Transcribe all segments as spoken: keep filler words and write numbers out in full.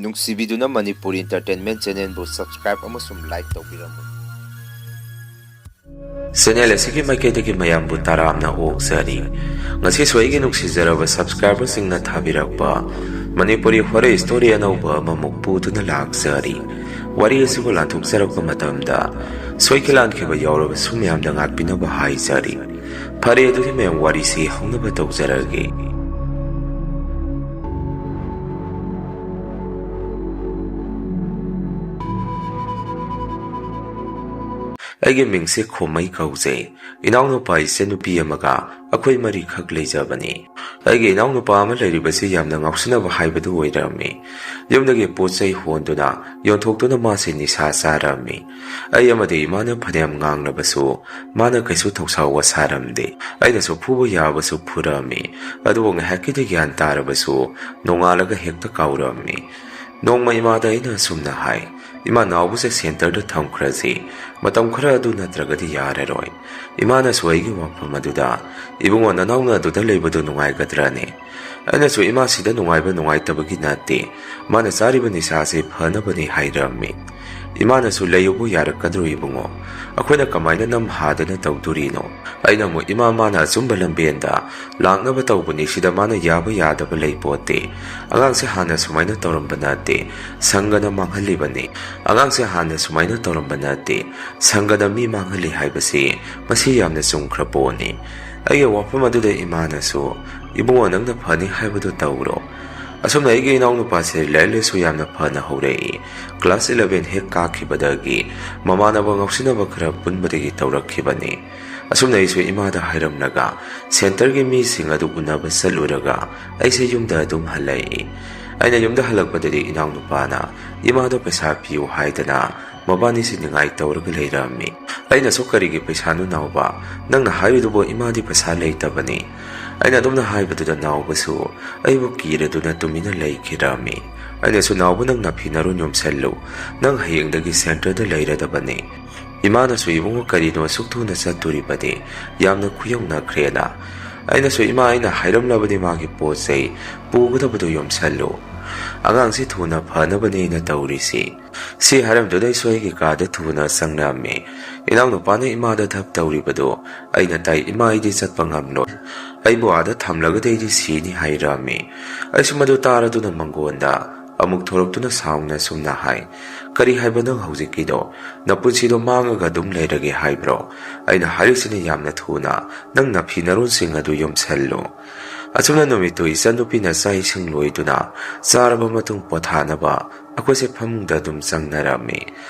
ꯅꯨꯡꯁꯤꯕꯤꯗꯨꯅ Manipuri Entertainment Channelꯕꯨ subscribe ꯑꯃꯁꯨꯡ like ꯇꯧꯕꯤꯔꯝꯃꯨ꯫ Channel ꯑꯁꯤꯒꯤ ꯃꯥꯏꯀꯩꯗꯒꯤ ꯃꯌꯥꯝꯕꯨ ꯇꯔꯥꯝꯅ ꯑꯣꯛꯆꯔꯤ꯫ ꯉꯁꯤꯁꯨ ꯑꯩꯒꯤ ꯅꯨꯡꯁꯤꯖꯔꯕ subscriberꯁꯤꯡꯅ ꯊꯥꯕꯤꯔꯛꯄ ꯃꯅꯤꯄꯨꯔꯤ horror story ꯑꯅꯧꯕ ꯑꯃꯃꯨꯛ ꯄꯨꯗꯨꯅ ꯂꯥꯛꯆꯔꯤ꯫ ꯋꯥꯔꯤ ꯑꯁꯤꯕꯨ ꯂꯥꯟꯊꯣꯛꯆꯔꯛꯄ ꯃꯇꯝꯗ ꯁꯣꯏꯈꯤ ꯂꯥꯟꯈꯤꯕ ꯌꯥꯎꯔꯕꯁꯨ ꯃꯌꯥꯝꯗ ꯉꯥꯛꯄꯤꯅꯕ ꯍꯥꯏꯖꯔꯤ꯫ ꯐꯔꯦ, ꯑꯗꯨꯗꯤ ꯃꯌꯥꯝ ꯋꯥꯔꯤꯁꯤ ꯍꯧꯅꯕ ꯇꯧꯖꯔꯒꯦ꯫ ꯑꯩꯒꯤ ꯃꯤꯡꯁꯦ ꯈꯣꯃꯩ ꯀꯧꯖꯩ꯫ ꯏꯅꯥꯎꯅꯨꯄꯥ ꯏꯆꯟꯅꯨꯄꯤ ꯑꯃꯒ ꯑꯩꯈꯣꯏ ꯃꯔꯤꯈꯛ ꯂꯩꯖꯕꯅꯤ꯫ ꯑꯩꯒꯤ ꯏꯅꯥꯎꯅꯨꯄꯥ ꯑꯃ ꯂꯩꯔꯤꯕꯁꯤ ꯌꯥꯝꯅ ꯉꯥꯎꯁꯤꯟꯅꯕ ꯍꯥꯏꯕꯗꯨ ꯑꯣꯏꯔꯝꯃꯤ꯫ ꯌꯨꯝꯗꯒꯤ ꯄꯣꯠ ꯆꯩ ꯍꯣꯟꯗꯨꯅ ꯌꯣꯟꯊꯣꯛꯇꯨꯅ ꯃꯥꯁꯤ ꯅꯤꯁꯥ ꯆꯥꯔꯝꯃꯤ꯫ ꯑꯩ ꯑꯃꯗꯤ ꯏꯃꯥꯅ ꯐꯅꯌꯥꯝ ꯉꯥꯡꯂꯕꯁꯨ ꯃꯥꯅ ꯀꯩꯁꯨ ꯊꯧꯁꯥꯎꯕ ꯁꯥꯔꯝꯗꯦ꯫ ꯑꯩꯅꯁꯨ ꯐꯨꯕ ꯌꯥꯕꯁꯨ ꯐꯨꯔꯝꯃꯤ꯫ ꯑꯗꯨꯕꯨ ꯉꯥꯏꯍꯥꯛꯀꯤꯗꯤ ꯒ꯭ꯌꯥꯟ ꯇꯥꯔꯕꯁꯨ ꯅꯣꯡꯉꯥꯜꯂꯒ ꯍꯦꯛꯇ ꯀꯥꯎꯔꯝꯃꯤ꯫ ꯅꯣꯡꯃ ꯏꯃꯥꯗ ꯑꯩꯅ ꯑꯁꯨꯝꯅ ꯍꯥꯏ, "ꯏꯃꯥ, ꯅꯥꯎꯕꯁꯦ centreꯗ ꯊꯝꯈ꯭ꯔꯁꯤ꯫ ꯃꯇꯝ ꯈꯔ ꯑꯗꯨ ꯅꯠꯇ꯭ꯔꯒꯗꯤ ꯌꯥꯔꯔꯣꯏ꯫" ꯏꯃꯥꯅꯁꯨ ꯑꯩꯒꯤ ꯋꯥꯐꯝ ꯑꯗꯨꯗ, "ꯏꯕꯨꯡꯉꯣ, ꯅꯅꯥꯎꯅ ꯑꯗꯨꯗ ꯂꯩꯕꯗꯨ ꯅꯨꯡꯉꯥꯏꯒꯗ꯭ꯔꯅꯦ?" ꯑꯩꯅꯁꯨ, "ꯏꯃꯥ, ꯁꯤꯗ ꯅꯨꯡꯉꯥꯏꯕ ꯅꯨꯡꯉꯥꯏꯇꯕꯒꯤ ꯅꯠꯇꯦ꯫ ꯃꯥꯅ ꯆꯥꯔꯤꯕ ꯅꯤꯁꯥꯁꯤ ꯐꯅꯕꯅꯤ," ꯍꯥꯏꯔꯝꯃꯤ꯫ ꯏꯃꯥꯅꯁꯨ, "ꯂꯩꯌꯨꯕꯨ ꯌꯥꯔꯛꯀꯗ꯭ꯔꯣ ꯏꯕꯨꯡꯉꯣ? ꯑꯩꯈꯣꯏꯅ ꯀꯃꯥꯏꯅ ꯅꯝ ꯍꯥꯗꯅ ꯇꯧꯗꯣꯔꯤꯅꯣ?" ꯑꯩꯅ ꯑꯃꯨꯛ, "ꯏꯃꯥ, ꯃꯥꯅ ꯑꯆꯨꯝꯕ ꯂꯝꯕꯦꯟꯗ ꯂꯥꯛꯅꯕ ꯇꯧꯕꯅꯤ, ꯁꯤꯗ ꯃꯥꯅ ꯌꯥꯕ ꯌꯥꯗꯕ ꯂꯩ ꯄꯣꯠꯇꯦ꯫ ꯑꯉꯥꯡꯁꯦ ꯍꯥꯟꯅ ꯁꯨꯃꯥꯏꯅ ꯇꯧꯔꯝꯕ ꯅꯠꯇꯦ, ꯁꯪꯒꯅ ꯃꯥꯡꯍꯜꯂꯤꯕꯅꯤ꯫ ꯑꯉꯥꯡꯁꯦ ꯍꯥꯟꯅ ꯁꯨꯃꯥꯏꯅ ꯇꯧꯔꯝꯕ ꯅꯠꯇꯦ, ꯁꯪꯒꯅ ꯃꯤ ꯃꯥꯡꯍꯜꯂꯤ ꯍꯥꯏꯕꯁꯤ ꯃꯁꯤ ꯌꯥꯝꯅ ꯆꯨꯝꯈ꯭ꯔ ꯄꯣꯠꯅꯤ꯫" ꯑꯩꯒꯤ ꯋꯥꯐꯝ ꯑꯗꯨꯗ ꯏꯃꯥꯅꯁꯨ, "ꯏꯕꯨꯡꯉꯣ, ꯅꯪꯅ ꯐꯅꯤ ꯍꯥꯏꯕꯗꯨ ꯇꯧꯔꯣ꯫" ꯑꯁꯨꯝꯅ ꯑꯩꯒꯤ ꯏꯅꯥꯎꯅꯨꯄꯥꯁꯦ ꯂꯥꯏꯔꯤꯛ ꯂꯥꯏꯁꯨ ꯌꯥꯝꯅ ꯐꯅ ꯍꯧꯔꯛꯏ꯫ Class eleven ꯍꯦꯛ ꯀꯥꯈꯤꯕꯗꯒꯤ ꯃꯃꯥꯟꯅꯕ ꯉꯥꯎꯁꯤꯟꯅꯕ ꯈꯔ ꯄꯨꯟꯕꯗꯒꯤ ꯇꯧꯔꯛꯈꯤꯕꯅꯤ꯫ ꯑꯁꯨꯝꯅ ꯑꯩꯁꯨ ꯏꯃꯥꯗ ꯍꯥꯏꯔꯝꯂꯒ centreꯒꯤ ꯃꯤꯁꯤꯡ ꯑꯗꯨ ꯎꯅꯕ ꯆꯠꯂꯨꯔꯒ ꯑꯩꯁꯦ ꯌꯨꯝꯗ ꯑꯗꯨꯝ ꯍꯜꯂꯛꯏ꯫ ꯑꯩꯅ ꯌꯨꯝꯗ ꯍꯜꯂꯛꯄꯗꯗꯤ ꯏꯅꯥꯎꯅꯨꯄꯥꯅ ꯏꯃꯥꯗ ꯄꯩꯁꯥ ꯄꯤꯌꯨ ꯍꯥꯏꯗꯅ ꯃꯕꯥꯅꯤꯁꯤ ꯅꯤꯡꯉꯥꯏ ꯇꯧꯔꯒ ꯂꯩꯔꯝꯃꯤ꯫ ꯑꯩꯅꯁꯨ, "ꯀꯔꯤꯒꯤ ꯄꯩꯁꯥꯅꯣ ꯅꯥꯎꯕ? ꯅꯪꯅ ꯍꯥꯏꯔꯤꯗꯨꯕꯨ ꯏꯃꯥꯗꯤ ꯄꯩꯁꯥ ꯂꯩꯇꯕꯅꯤ꯫" ꯑꯩꯅ ꯑꯗꯨꯝꯅ ꯍꯥꯏꯕꯗꯨꯗ ꯅꯥꯎꯕꯁꯨ ꯑꯩꯕꯨ ꯀꯤꯔꯗꯨꯅ ꯇꯨꯃꯤꯟꯅ ꯂꯩꯈꯤꯔꯝꯃꯤ꯫ ꯑꯩꯅꯁꯨ, "ꯅꯥꯎꯕ, ꯅꯪ ꯅꯥꯐꯤ ꯅꯔꯣꯟ ꯌꯣꯝꯁꯜꯂꯨ꯫ ꯅꯪ ꯍꯌꯦꯡꯗꯒꯤ centreꯗ ꯂꯩꯔꯗꯕꯅꯤ꯫" ꯏꯃꯥꯅꯁꯨ, "ꯏꯕꯨꯡꯉꯣ, ꯀꯔꯤꯅꯣ ꯑꯁꯨꯛ ꯊꯨꯅ ꯆꯠꯇꯣꯔꯤꯕꯗꯤ? ꯌꯥꯝꯅ ꯈꯨꯌꯧꯅꯈ꯭ꯔꯦꯅ꯫" ꯑꯩꯅꯁꯨ, "ꯏꯃꯥ, ꯑꯩꯅ ꯍꯥꯏꯔꯝꯂꯕꯅꯤ ꯃꯥꯒꯤ ꯄꯣꯠ ꯆꯩ ꯄꯨꯒꯗꯕꯗꯨ ꯌꯣꯝꯁꯜꯂꯨ꯫ ꯑꯉꯥꯡꯁꯤ ꯊꯨꯅ ꯐꯅꯕꯅꯦꯅ ꯇꯧꯔꯤꯁꯤ"꯫ ꯁꯤ ꯍꯥꯏꯔꯝꯗꯨꯅ ꯑꯩꯁꯨ ꯑꯩꯒꯤ ꯀꯥꯗ ꯊꯨꯅ ꯆꯪꯂꯝꯃꯤ꯫ ꯏꯅꯥꯎꯅꯨꯄꯥꯅ ꯏꯃꯥꯗ ꯙꯞ ꯇꯧꯔꯤꯕꯗꯨ ꯑꯩꯅ ꯇꯥꯏ꯫ "ꯏꯃꯥ, ꯑꯩꯗꯤ ꯆꯠꯄ ꯉꯝꯂꯣꯏ꯫ ꯑꯩꯕꯨ ꯑꯥꯗ ꯊꯝꯂꯒꯗꯤ ꯑꯩꯗꯤ ꯁꯤꯅꯤ" ꯍꯥꯏꯔꯝꯃꯤ꯫ ꯑꯩꯁꯨ ꯃꯗꯨ ꯇꯥꯔꯗꯨꯅ ꯃꯉꯣꯟꯗ ꯑꯃꯨꯛ ꯊꯣꯔꯛꯇꯨꯅ ꯁꯥꯎꯅ ꯁꯨꯝꯅ ꯍꯥꯏ, "ꯀꯔꯤ ꯍꯥꯏꯕ ꯅꯪ ꯍꯧꯖꯤꯛꯀꯤꯗꯣ? ꯅꯄꯨꯟꯁꯤꯗꯣ ꯃꯥꯡꯉꯒ ꯑꯗꯨꯝ ꯂꯩꯔꯒꯦ ꯍꯥꯏꯕ꯭ꯔꯣ? ꯑꯩꯅ ꯍꯥꯏꯔꯤꯁꯤꯅ ꯌꯥꯝꯅ ꯊꯨꯅ ꯅꯪ ꯅꯐꯤ ꯅꯔꯣꯟꯁꯤꯡ ꯑꯗꯨ ꯌꯣꯝꯁꯜꯂꯨ"꯫ ꯑꯁꯨꯝꯅ ꯅꯨꯃꯤꯠꯇꯨ ꯏꯆꯟꯅꯨꯄꯤꯅ ꯆꯥꯛ ꯏꯁꯤꯡ ꯂꯣꯏꯗꯨꯅ ꯆꯥꯔꯕ ꯃꯇꯨꯡ ꯄꯣꯊꯥꯅꯕ ꯑꯩꯈꯣꯏꯁꯦ ꯐꯃꯨꯡꯗ ꯑꯗꯨꯝ ꯆꯪꯅꯔꯝꯃꯤ꯫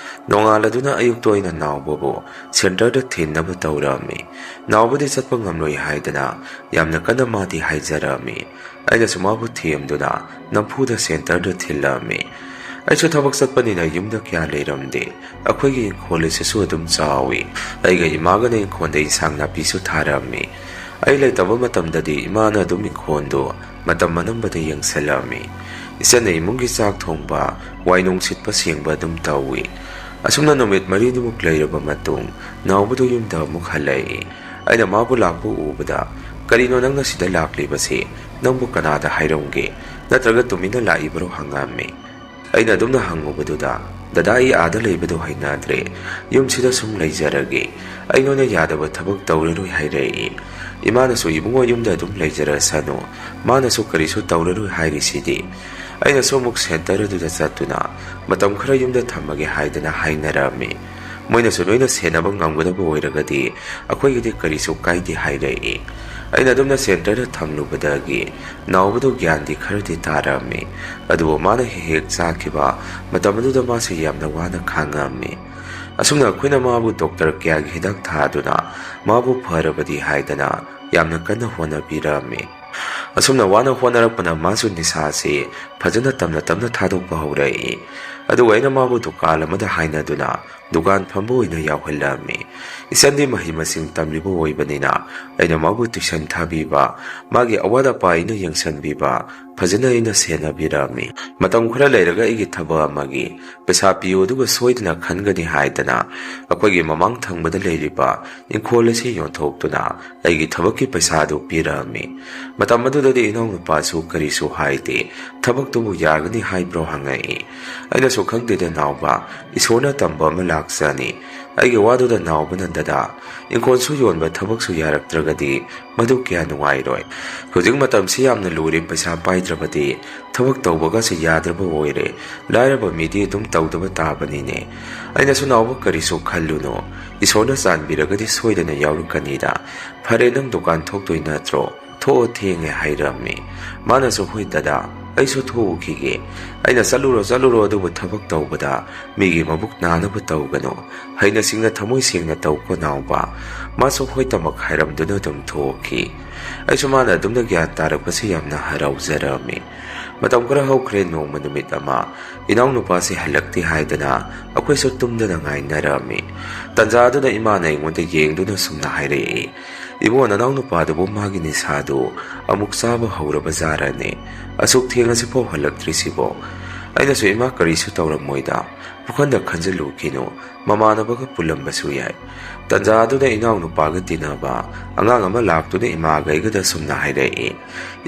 ꯅꯣꯡꯉꯥꯜꯂꯗꯨꯅ ꯑꯌꯨꯛꯇ ꯑꯣꯏꯅ ꯅꯥꯎꯕꯕꯨ ꯁꯦꯟꯇꯔꯗ ꯊꯤꯟꯅꯕ ꯇꯧꯔꯝꯃꯤ꯫ ꯅꯥꯎꯕꯗꯤ ꯆꯠꯄ ꯉꯝꯂꯣꯏ ꯍꯥꯏꯗꯅ ꯌꯥꯝꯅ ꯀꯟꯅ ꯃꯥꯗꯤ ꯍꯥꯏꯖꯔꯝꯃꯤ꯫ ꯑꯩꯅꯁꯨ ꯃꯥꯕꯨ ꯊꯦꯝꯗꯨꯅ ꯅꯝꯐꯨꯗ ꯁꯦꯟꯇꯔꯗ ꯊꯤꯜꯂꯝꯃꯤ꯫ ꯑꯩꯁꯨ ꯊꯕꯛ ꯆꯠꯄꯅꯤꯅ ꯌꯨꯝꯗ ꯀꯌꯥ ꯂꯩꯔꯝꯗꯦ꯫ ꯑꯩꯈꯣꯏꯒꯤ ꯏꯪꯈꯣꯜ ꯑꯁꯤꯁꯨ ꯑꯗꯨꯝ ꯆꯥꯎꯏ꯫ ꯑꯩꯒ ꯏꯃꯥꯒꯅ ꯏꯪꯈꯣꯜꯗ ꯏꯟꯁꯥꯡ ꯅꯥꯄꯤꯁꯨ ꯊꯥꯔꯝꯃꯤ꯫ ꯑꯩ ꯂꯩꯇꯕ ꯃꯇꯝꯗꯗꯤ ꯏꯃꯥꯅ ꯑꯗꯨꯝ ꯏꯪꯈꯣꯜꯗꯨ ꯃꯇꯝ ꯑꯅꯝꯕꯗ ꯌꯦꯡꯁꯤꯜꯂꯝꯃꯤ꯫ ꯏꯆꯟꯅ ꯏꯃꯨꯡꯒꯤ ꯆꯥꯛ ꯊꯣꯡꯕ, ꯋꯥꯏ ꯅꯨꯡ ꯁꯤꯠꯄ ꯁꯦꯡꯕ ꯑꯗꯨꯝ ꯇꯧꯏ꯫ ꯑꯁꯨꯝꯅ ꯅꯨꯃꯤꯠ ꯃꯔꯤꯅꯤꯃꯨꯛ ꯂꯩꯔꯕ ꯃꯇꯨꯡ ꯅꯥꯎꯕꯗꯨ ꯌꯨꯝꯗ ꯑꯃꯨꯛ ꯍꯜꯂꯛꯏ꯫ ꯑꯩꯅ ꯃꯥꯕꯨ ꯂꯥꯛꯄ ꯎꯕꯗ, "ꯀꯔꯤꯅꯣ ꯅꯪꯅ ꯁꯤꯗ ꯂꯥꯛꯂꯤꯕꯁꯤ? ꯅꯪꯕꯨ ꯀꯅꯥꯗ ꯍꯥꯏꯔꯝꯒꯦ? ꯅꯠꯇ꯭ꯔꯒ ꯇꯨꯃꯤꯟꯅ ꯂꯥꯛꯏꯕꯔꯣ?" ꯍꯪꯉꯝꯃꯤ꯫ ꯑꯩꯅ ꯑꯗꯨꯝꯅ ꯍꯪꯉꯨꯕꯗꯨꯗ, "ꯗꯗꯥ, ꯑꯩ ꯑꯥꯗ ꯂꯩꯕꯗꯨ ꯍꯩꯅꯗ꯭ꯔꯦ, ꯌꯨꯝꯁꯤꯗ ꯁꯨꯝ ꯂꯩꯖꯔꯒꯦ꯫ ꯑꯩꯉꯣꯟꯗ ꯌꯥꯗꯕ ꯊꯕꯛ ꯇꯧꯔꯔꯣꯏ" ꯍꯥꯏꯔꯛꯏ꯫ ꯏꯃꯥꯅꯁꯨ, "ꯏꯕꯨꯡꯉꯣ ꯌꯨꯝꯗ ꯑꯗꯨꯝ ꯂꯩꯖꯔꯁꯅꯨ, ꯃꯥꯅꯁꯨ ꯀꯔꯤꯁꯨ ꯇꯧꯔꯔꯣꯏ ꯍꯥꯏꯔꯤꯁꯤꯗꯤ"꯫ ꯑꯩꯅꯁꯨ ꯑꯃꯨꯛ ꯁꯦꯟꯇꯔ ꯑꯗꯨꯗ ꯆꯠꯇꯨꯅ ꯃꯇꯝ ꯈꯔ ꯌꯨꯝꯗ ꯊꯝꯃꯒꯦ ꯍꯥꯏꯗꯅ ꯍꯥꯏꯅꯔꯝꯃꯤ꯫ ꯃꯣꯏꯅꯁꯨ ꯂꯣꯏꯅ ꯁꯦꯟꯅꯕ ꯉꯝꯒꯗꯕ ꯑꯣꯏꯔꯒꯗꯤ ꯑꯩꯈꯣꯏꯒꯤꯗꯤ ꯀꯔꯤꯁꯨ ꯀꯥꯏꯗꯦ ꯍꯥꯏꯔꯛꯏ꯫ ꯑꯩꯅ ꯑꯗꯨꯝꯅ ꯁꯦꯟꯇꯔꯗ ꯊꯝꯂꯨꯕꯗꯒꯤ ꯅꯥꯎꯕꯗꯨ ꯒ꯭ꯌꯥꯟꯗꯤ ꯈꯔꯗꯤ ꯇꯥꯔꯝꯃꯤ꯫ ꯑꯗꯨꯕꯨ ꯃꯥꯅ ꯍꯦꯛ ꯍꯦꯛ ꯆꯥꯈꯤꯕ ꯃꯇꯝ ꯑꯗꯨꯗ ꯃꯥꯁꯤ ꯌꯥꯝꯅ ꯋꯥꯅ ꯈꯥꯡꯉꯝꯃꯤ꯫ ꯑꯁꯨꯝꯅ ꯑꯩꯈꯣꯏꯅ ꯃꯥꯕꯨ ꯗꯣꯛꯇꯔ ꯀꯌꯥꯒꯤ ꯍꯤꯗꯥꯛ ꯊꯥꯗꯨꯅ ꯃꯥꯕꯨ ꯐꯔꯕꯗꯤ ꯍꯥꯏꯗꯅ ꯌꯥꯝꯅ ꯀꯟꯅ ꯍꯣꯠꯅꯕꯤꯔꯝꯃꯤ꯫ ꯑꯁꯨꯝꯅ ꯋꯥꯅ ꯍꯣꯠꯅꯔꯛꯄꯅ ꯃꯥꯁꯨ ꯅꯤꯁꯥꯁꯤ ꯐꯖꯅ ꯇꯞꯅ ꯇꯞꯅ ꯊꯥꯗꯣꯛꯄ ꯍꯧꯔꯛꯏ꯫ ꯑꯗꯨꯒ ꯑꯩꯅ ꯃꯥꯕꯨ ꯗꯨꯀꯥꯟ ꯑꯃꯗ ꯍꯥꯏꯅꯗꯨꯅ ꯗꯨꯀꯥꯟ ꯐꯝꯕ ꯑꯣꯏꯅ ꯌꯥꯎꯍꯜꯂꯝꯃꯤ꯫ ꯏꯆꯟꯗꯤ ꯃꯍꯩ ꯃꯁꯤꯡ ꯇꯝꯂꯤꯕ ꯑꯣꯏꯕꯅꯤꯅ ꯑꯩꯅ ꯃꯥꯕꯨ tuition ꯊꯥꯕꯤꯕ, ꯃꯥꯒꯤ ꯑꯋꯥꯠ ꯑꯄꯥ ꯑꯩꯅ ꯌꯦꯡꯁꯤꯟꯕꯤꯕ, ꯐꯖꯅ ꯑꯩꯅ ꯁꯦꯟꯅꯕꯤꯔꯝꯃꯤ꯫ ꯃꯇꯝ ꯈꯔ ꯂꯩꯔꯒ ꯑꯩꯒꯤ ꯊꯕꯛ ꯑꯃꯒꯤ ꯄꯩꯁꯥ ꯄꯤꯌꯨ ꯑꯗꯨꯒ ꯁꯣꯏꯗꯅ ꯈꯟꯒꯅꯤ ꯍꯥꯏꯗꯅ ꯑꯩꯈꯣꯏꯒꯤ ꯃꯃꯥꯡ ꯊꯪꯕꯗ ꯂꯩꯔꯤꯕ ꯏꯪꯈꯣꯜ ꯑꯁꯤ ꯌꯣꯟꯊꯣꯛꯇꯨꯅ ꯑꯩꯒꯤ ꯊꯕꯛꯀꯤ ꯄꯩꯁꯥꯗꯨ ꯄꯤꯔꯛꯑꯝꯃꯤ꯫ ꯃꯇꯝ ꯑꯗꯨꯗꯗꯤ ꯏꯅꯥꯎꯅꯨꯄꯥꯁꯨ ꯀꯔꯤꯁꯨ ꯍꯥꯏꯗꯦ꯫ "ꯊꯕꯛꯇꯨꯕꯨ ꯌꯥꯒꯅꯤ ꯍꯥꯏꯕ꯭ꯔꯣ?" ꯍꯪꯉꯛꯏ꯫ ꯑꯩꯅꯁꯨ, "ꯈꯪꯗꯦꯗ ꯅꯥꯎꯕ, ꯏꯁꯣꯔꯅ ꯇꯝꯕ ꯑꯃ ꯂꯥꯛꯆꯅꯤ꯫" ꯑꯩꯒꯤ ꯋꯥꯗꯨꯗ ꯅꯥꯎꯕꯅ, "ꯗꯗꯥ, ꯏꯪꯈꯣꯜꯁꯨ ꯌꯣꯟꯕ, ꯊꯕꯛꯁꯨ ꯌꯥꯔꯛꯇ꯭ꯔꯒꯗꯤ ꯃꯗꯨ ꯀꯌꯥ ꯅꯨꯡꯉꯥꯏꯔꯣꯏ꯫ ꯍꯧꯖꯤꯛ ꯃꯇꯝꯁꯤ ꯌꯥꯝꯅ ꯂꯨꯔꯦ, ꯄꯩꯁꯥ ꯄꯥꯏꯗ꯭ꯔꯕꯗꯤ ꯊꯕꯛ ꯇꯧꯕꯒꯁꯦ ꯌꯥꯗ꯭ꯔꯕ ꯑꯣꯏꯔꯦ꯫ ꯂꯥꯏꯔꯕ ꯃꯤꯗꯤ ꯑꯗꯨꯝ ꯇꯧꯗꯕ ꯇꯥꯕꯅꯤꯅꯦ꯫" ꯑꯩꯅꯁꯨ, "ꯅꯥꯎꯕ, ꯀꯔꯤꯁꯨ ꯈꯜꯂꯨꯅꯨ, ꯏꯁꯣꯔꯅ ꯆꯥꯟꯕꯤꯔꯒꯗꯤ ꯁꯣꯏꯗꯅ ꯌꯥꯎꯔꯛꯀꯅꯤꯗ꯫ ꯐꯔꯦ, ꯅꯪ ꯗꯨꯀꯥꯟ ꯊꯣꯛꯇꯣꯏ ꯅꯠꯇ꯭ꯔꯣ? ꯊꯣꯛꯑꯣ, ꯊꯦꯡꯉꯦ," ꯍꯥꯏꯔꯝꯃꯤ꯫ ꯃꯥꯅꯁꯨ, "ꯍꯣꯏ ꯗꯗꯥ, ꯑꯩꯁꯨ ꯊꯣꯛꯎꯈꯤꯒꯦ꯫" ꯑꯩꯅ, "ꯆꯠꯂꯨꯔꯣ, ꯆꯠꯂꯨꯔꯣ, ꯑꯗꯨꯕꯨ ꯊꯕꯛ ꯇꯧꯕꯗ ꯃꯤꯒꯤ ꯃꯕꯨꯛ ꯅꯥꯅꯕ ꯇꯧꯒꯅꯨ꯫ ꯍꯩꯅ ꯁꯤꯡꯅ ꯊꯃꯣꯏ ꯁꯦꯡꯅ ꯇꯧꯀꯣ ꯅꯥꯎꯕ꯫" ꯃꯥꯁꯨ ꯍꯣꯏ ꯇꯃꯛ ꯍꯥꯏꯔꯝꯗꯨꯅ ꯑꯗꯨꯝ ꯊꯣꯛꯈꯤ꯫ ꯑꯩꯁꯨ ꯃꯥꯅ ꯑꯗꯨꯝꯅ ꯒ꯭ꯌꯥꯟ ꯇꯥꯔꯛꯄꯁꯤ ꯌꯥꯝꯅ ꯍꯔꯥꯎꯖꯔꯝꯃꯤ꯫ ꯃꯇꯝ ꯈꯔ ꯍꯧꯈ꯭ꯔꯦ, ꯅꯣꯡꯃ ꯅꯨꯃꯤꯠ ꯑꯃ ꯏꯅꯥꯎꯅꯨꯄꯥꯁꯤ ꯍꯜꯂꯛꯇꯦ ꯍꯥꯏꯗꯅ ꯑꯩꯈꯣꯏꯁꯨ ꯇꯨꯝꯗꯅ ꯉꯥꯏꯅꯔꯝꯃꯤ꯫ ꯇꯟꯖꯥ ꯑꯗꯨꯗ ꯏꯃꯥꯅ ꯑꯩꯉꯣꯟꯗ ꯌꯦꯡꯗꯨꯅ ꯁꯨꯝꯅ ꯍꯥꯏꯔꯛꯏ, "ꯏꯕꯨꯡꯉꯣ, ꯅꯅꯥꯎ ꯅꯨꯄꯥꯗꯨꯕꯨ ꯃꯥꯒꯤ ꯅꯤꯁꯥꯗꯨ ꯑꯃꯨꯛ ꯆꯥꯕ ꯍꯧꯔꯕ ꯖꯥꯔꯅꯦ꯫ ꯑꯁꯨꯛ ꯊꯦꯡꯉꯁꯤꯐꯥꯎ ꯍꯜꯂꯛꯇ꯭ꯔꯤꯁꯤꯕꯣ?" ꯑꯩꯅꯁꯨ, "ꯏꯃꯥ, ꯀꯔꯤꯁꯨ ꯇꯧꯔꯝꯃꯣꯏꯗ, ꯄꯨꯈꯟꯗ ꯈꯟꯖꯤꯜꯂꯨꯈꯤꯅꯨ, ꯃꯃꯥꯟꯅꯕꯒ ꯄꯨꯜꯂꯝꯕꯁꯨ ꯌꯥꯏ꯫" ꯇꯟꯖꯥ ꯑꯗꯨꯗ ꯏꯅꯥꯎ ꯅꯨꯄꯥꯒ ꯇꯤꯟꯅꯕ ꯑꯉꯥꯡ ꯑꯃ ꯂꯥꯛꯇꯨꯅ ꯏꯃꯥꯒ ꯑꯩꯒꯗ ꯁꯨꯝꯅ ꯍꯥꯏꯔꯛꯏ,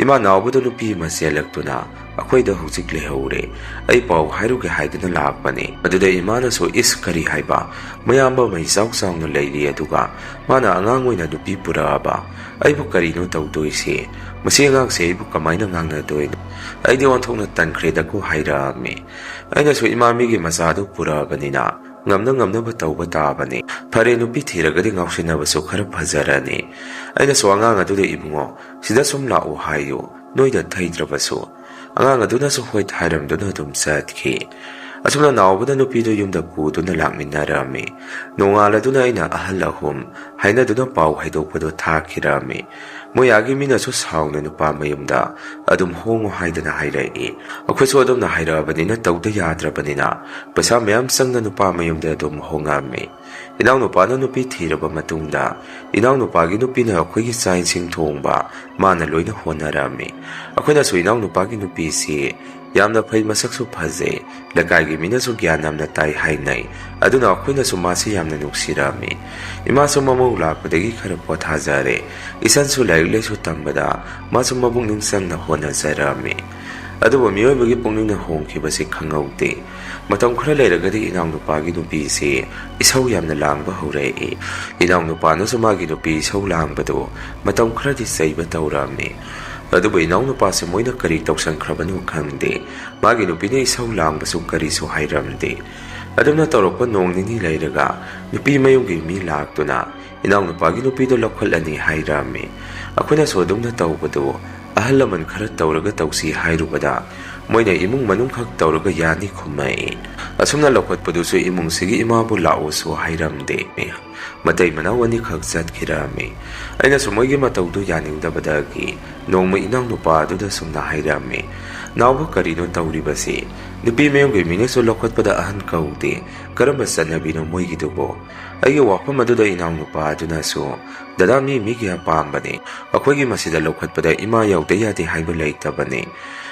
"ꯏꯃꯥ, ꯅꯥꯎꯕꯗ ꯅꯨꯄꯤ ꯑꯃ ꯆꯦꯜꯂꯛꯇꯨꯅ ꯑꯩꯈꯣꯏꯗ ꯍꯧꯖꯤꯛ ꯂꯩꯍꯧꯔꯦ꯫ ꯑꯩ ꯄꯥꯎ ꯍꯥꯏꯔꯨꯒꯦ ꯍꯥꯏꯗꯨꯅ ꯂꯥꯛꯄꯅꯤ꯫" ꯑꯗꯨꯗ ꯏꯃꯥꯅꯁꯨ, "ꯏꯁ, ꯀꯔꯤ ꯍꯥꯏꯕ? ꯃꯌꯥꯝꯕ ꯑꯃ ꯏꯆꯥꯎ ꯆꯥꯎꯅ ꯂꯩꯔꯤ, ꯑꯗꯨꯒ ꯃꯥꯅ ꯑꯉꯥꯡ ꯑꯣꯏꯅ ꯅꯨꯄꯤ ꯄꯨꯔꯛꯑꯕ? ꯑꯩꯕꯨ ꯀꯔꯤꯅꯣ ꯇꯧꯗꯣꯏꯁꯦ? ꯃꯁꯤ ꯑꯉꯥꯡꯁꯦ ꯑꯩꯕꯨ ꯀꯃꯥꯏꯅ ꯉꯥꯡꯅꯗꯣꯏꯅꯣ?" ꯑꯩꯗꯤ ꯑꯣꯟꯊꯣꯛꯅ ꯇꯟꯈ꯭ꯔꯦꯗꯀꯣ ꯍꯥꯏꯔꯛꯑꯝꯃꯤ꯫ ꯑꯩꯅꯁꯨ, "ꯏꯃꯥ, ꯃꯤꯒꯤ ꯃꯆꯥꯗꯨ ꯄꯨꯔꯛꯑꯕꯅꯤꯅ ꯉꯝꯅ ꯉꯝꯅꯕ ꯇꯧꯕ ꯇꯥꯕꯅꯤ꯫ ꯐꯔꯦ, ꯅꯨꯄꯤ ꯊꯤꯔꯒꯗꯤ ꯉꯥꯎꯁꯤꯟꯅꯕꯁꯨ ꯈꯔ ꯐꯖꯔꯅꯤ꯫" ꯑꯩꯅꯁꯨ ꯑꯉꯥꯡ ꯑꯗꯨꯗ, "ꯏꯕꯨꯡꯉꯣ, ꯁꯤꯗ ꯁꯨꯝ ꯂꯥꯛꯎ ꯍꯥꯏꯌꯨ, ꯅꯣꯏꯗ ꯊꯩꯗ꯭ꯔꯕꯁꯨ꯫" ꯑꯉꯥꯡ ꯑꯗꯨꯅꯁꯨ ꯍꯣꯏ ꯍꯥꯏꯔꯝꯗꯨꯅ ꯑꯗꯨꯝ ꯆꯠꯈꯤ꯫ ꯑꯁꯨꯝꯅ ꯅꯥꯎꯕꯅ ꯅꯨꯄꯤꯗꯨ ꯌꯨꯝꯗ ꯄꯨꯗꯨꯅ ꯂꯥꯛꯃꯤꯟꯅꯔꯝꯃꯤ꯫ ꯅꯣꯡꯉꯥꯜꯂꯗꯨꯅ ꯑꯩꯅ ꯑꯍꯜ ꯑꯍꯨꯝ ꯍꯥꯏꯅꯗꯨꯅ ꯄꯥꯎ ꯍꯥꯏꯗꯣꯛꯄꯗꯨ ꯊꯥꯈꯤꯔꯝꯃꯤ꯫ ꯃꯣꯏ ꯑꯥꯒꯤ ꯃꯤꯅꯁꯨ ꯁꯥꯎꯅ ꯅꯨꯄꯥ ꯃꯌꯨꯝꯗ ꯑꯗꯨꯝ ꯍꯣꯡꯉꯨ ꯍꯥꯏꯗꯨꯅ ꯍꯥꯏꯔꯛꯏ꯫ ꯑꯩꯈꯣꯏꯁꯨ ꯑꯗꯨꯝꯅ ꯍꯥꯏꯔꯛꯑꯕꯅꯤꯅ ꯇꯧꯗ ꯌꯥꯗ꯭ꯔꯕꯅꯤꯅ ꯄꯩꯁꯥ ꯃꯌꯥꯝ ꯆꯪꯅ ꯅꯨꯄꯥ ꯃꯌꯨꯝꯗ ꯑꯗꯨꯝ ꯍꯣꯡꯉꯝꯃꯤ꯫ ꯏꯅꯥꯎꯅꯨꯄꯥꯅ ꯅꯨꯄꯤ ꯊꯤꯔꯕ ꯃꯇꯨꯡꯗ ꯏꯅꯥꯎꯅꯨꯄꯥꯒꯤ ꯅꯨꯄꯤꯅ ꯑꯩꯈꯣꯏꯒꯤ ꯆꯥꯛ ꯏꯁꯤꯡ ꯊꯣꯡꯕ ꯃꯥꯅ ꯂꯣꯏꯅ ꯍꯣꯠꯅꯔꯝꯃꯤ꯫ ꯑꯩꯈꯣꯏꯅꯁꯨ ꯏꯅꯥꯎꯅꯨꯄꯥꯒꯤ ꯅꯨꯄꯤꯁꯤ ꯌꯥꯝꯅ ꯐꯩ, ꯃꯁꯛꯁꯨ ꯐꯖꯩ, ꯂꯩꯀꯥꯏꯒꯤ ꯃꯤꯅꯁꯨ ꯒ꯭ꯌꯥꯟ ꯌꯥꯝꯅ ꯇꯥꯏ ꯍꯥꯏꯅꯩ꯫ ꯑꯗꯨꯅ ꯑꯩꯈꯣꯏꯅꯁꯨ ꯃꯥꯁꯤ ꯌꯥꯝꯅ ꯅꯨꯡꯁꯤꯔꯝꯃꯤ꯫ ꯏꯃꯥꯁꯨ ꯃꯃꯧ ꯂꯥꯛꯄꯗꯒꯤ ꯈꯔ ꯄꯣꯊꯥꯖꯔꯦ꯫ ꯏꯆꯟꯁꯨ ꯂꯥꯏꯔꯤꯛ ꯂꯥꯏꯁꯨ ꯇꯝꯕꯗ ꯃꯥꯁꯨ ꯃꯄꯨꯛꯅꯤꯡ ꯆꯪꯅ ꯍꯣꯠꯅꯖꯔꯝꯃꯤ꯫ ꯑꯗꯨꯕꯨ ꯃꯤꯑꯣꯏꯕꯒꯤ ꯄꯨꯛꯅꯤꯡꯅ ꯍꯣꯡꯈꯤꯕꯁꯤ ꯈꯪꯍꯧꯗꯦ꯫ ꯃꯇꯝ ꯈꯔ ꯂꯩꯔꯒꯗꯤ ꯏꯅꯥꯎꯅꯨꯄꯥꯒꯤ ꯅꯨꯄꯤꯁꯤ ꯏꯁꯧ ꯌꯥꯝꯅ ꯂꯥꯡꯕ ꯍꯧꯔꯛꯏ꯫ ꯏꯅꯥꯎꯅꯨꯄꯥꯅꯁꯨ ꯃꯥꯒꯤ ꯅꯨꯄꯤ ꯏꯁꯧ ꯂꯥꯡꯕꯗꯨ ꯃꯇꯝ ꯈꯔꯗꯤ ꯆꯩꯕ ꯇꯧꯔꯝꯃꯤ꯫ ꯑꯗꯨꯕꯨ ꯏꯅꯥꯎꯅꯨꯄꯥꯁꯦ ꯃꯣꯏꯅ ꯀꯔꯤ ꯇꯧꯁꯟꯈ꯭ꯔꯕꯅꯣ ꯈꯪꯗꯦ꯫ ꯃꯥꯒꯤ ꯅꯨꯄꯤꯅ ꯏꯁꯧ ꯂꯥꯡꯕꯁꯨ ꯀꯔꯤꯁꯨ ꯍꯥꯏꯔꯝꯗꯦ꯫ ꯑꯗꯨꯝꯅ ꯇꯧꯔꯛꯄ ꯅꯣꯡ ꯅꯤꯅꯤ ꯂꯩꯔꯒ ꯅꯨꯄꯤ ꯃꯌꯨꯝꯒꯤ ꯃꯤ ꯂꯥꯛꯇꯨꯅ ꯏꯅꯥꯎꯅꯨꯄꯥꯒꯤ ꯅꯨꯄꯤꯗꯨ ꯂꯧꯈꯠꯂꯅꯤ ꯍꯥꯏꯔꯝꯃꯤ꯫ ꯑꯩꯈꯣꯏꯅꯁꯨ ꯑꯗꯨꯝꯅ ꯇꯧꯕꯗꯨ ꯑꯍꯜ ꯂꯃꯟ ꯈꯔ ꯇꯧꯔꯒ ꯇꯧꯁꯤ ꯍꯥꯏꯔꯨꯕꯗ ꯃꯣꯏꯅ ꯏꯃꯨꯡ ꯃꯅꯨꯡꯈꯛ ꯇꯧꯔꯒ ꯌꯥꯅꯤ ꯈꯨꯝꯃꯛꯏ꯫ ꯑꯁꯨꯝꯅ ꯂꯧꯈꯠꯄꯗꯨꯁꯨ ꯏꯃꯨꯡꯁꯤꯒꯤ ꯏꯃꯥꯕꯨ ꯂꯥꯛꯎꯁꯨ ꯍꯥꯏꯔꯝꯗꯦ꯫ ꯃꯇꯩ ꯃꯅꯥꯎ ꯑꯅꯤꯈꯛ ꯆꯠꯈꯤꯔꯝꯃꯤ꯫ ꯑꯩꯅꯁꯨ ꯃꯣꯏꯒꯤ ꯃꯇꯧꯗꯨ ꯌꯥꯅꯤꯡꯗꯕꯗꯒꯤ ꯅꯣꯡꯃ ꯏꯅꯥꯎꯅꯨꯄꯥ ꯑꯗꯨꯗ ꯁꯨꯝꯅ ꯍꯥꯏꯔꯝꯃꯤ, "ꯅꯥꯎꯕ, ꯀꯔꯤꯅꯣ ꯇꯧꯔꯤꯕꯁꯤ? ꯅꯨꯄꯤ ꯃꯌꯨꯝꯒꯤ ꯃꯤꯅꯁꯨ ꯂꯧꯈꯠꯄꯗ ꯑꯍꯟ ꯀꯧꯗꯦ꯫ ꯀꯔꯝꯕ ꯆꯠꯅꯕꯤꯅꯣ ꯃꯣꯏꯒꯤꯗꯨꯕꯣ?" ꯑꯩꯒꯤ ꯋꯥꯐꯝ ꯑꯗꯨꯗ ꯏꯅꯥꯎꯅꯨꯄꯥ ꯑꯗꯨꯅꯁꯨ, "ꯗꯗꯥ, ꯃꯤ ꯃꯤꯒꯤ ꯑꯄꯥꯝꯕꯅꯤ꯫ ꯑꯩꯈꯣꯏꯒꯤ ꯃꯁꯤꯗ ꯂꯧꯈꯠꯄꯗ ꯏꯃꯥ ꯌꯥꯎꯗ ꯌꯥꯗꯦ ꯍꯥꯏꯕ ꯂꯩꯇꯕꯅꯤ꯫"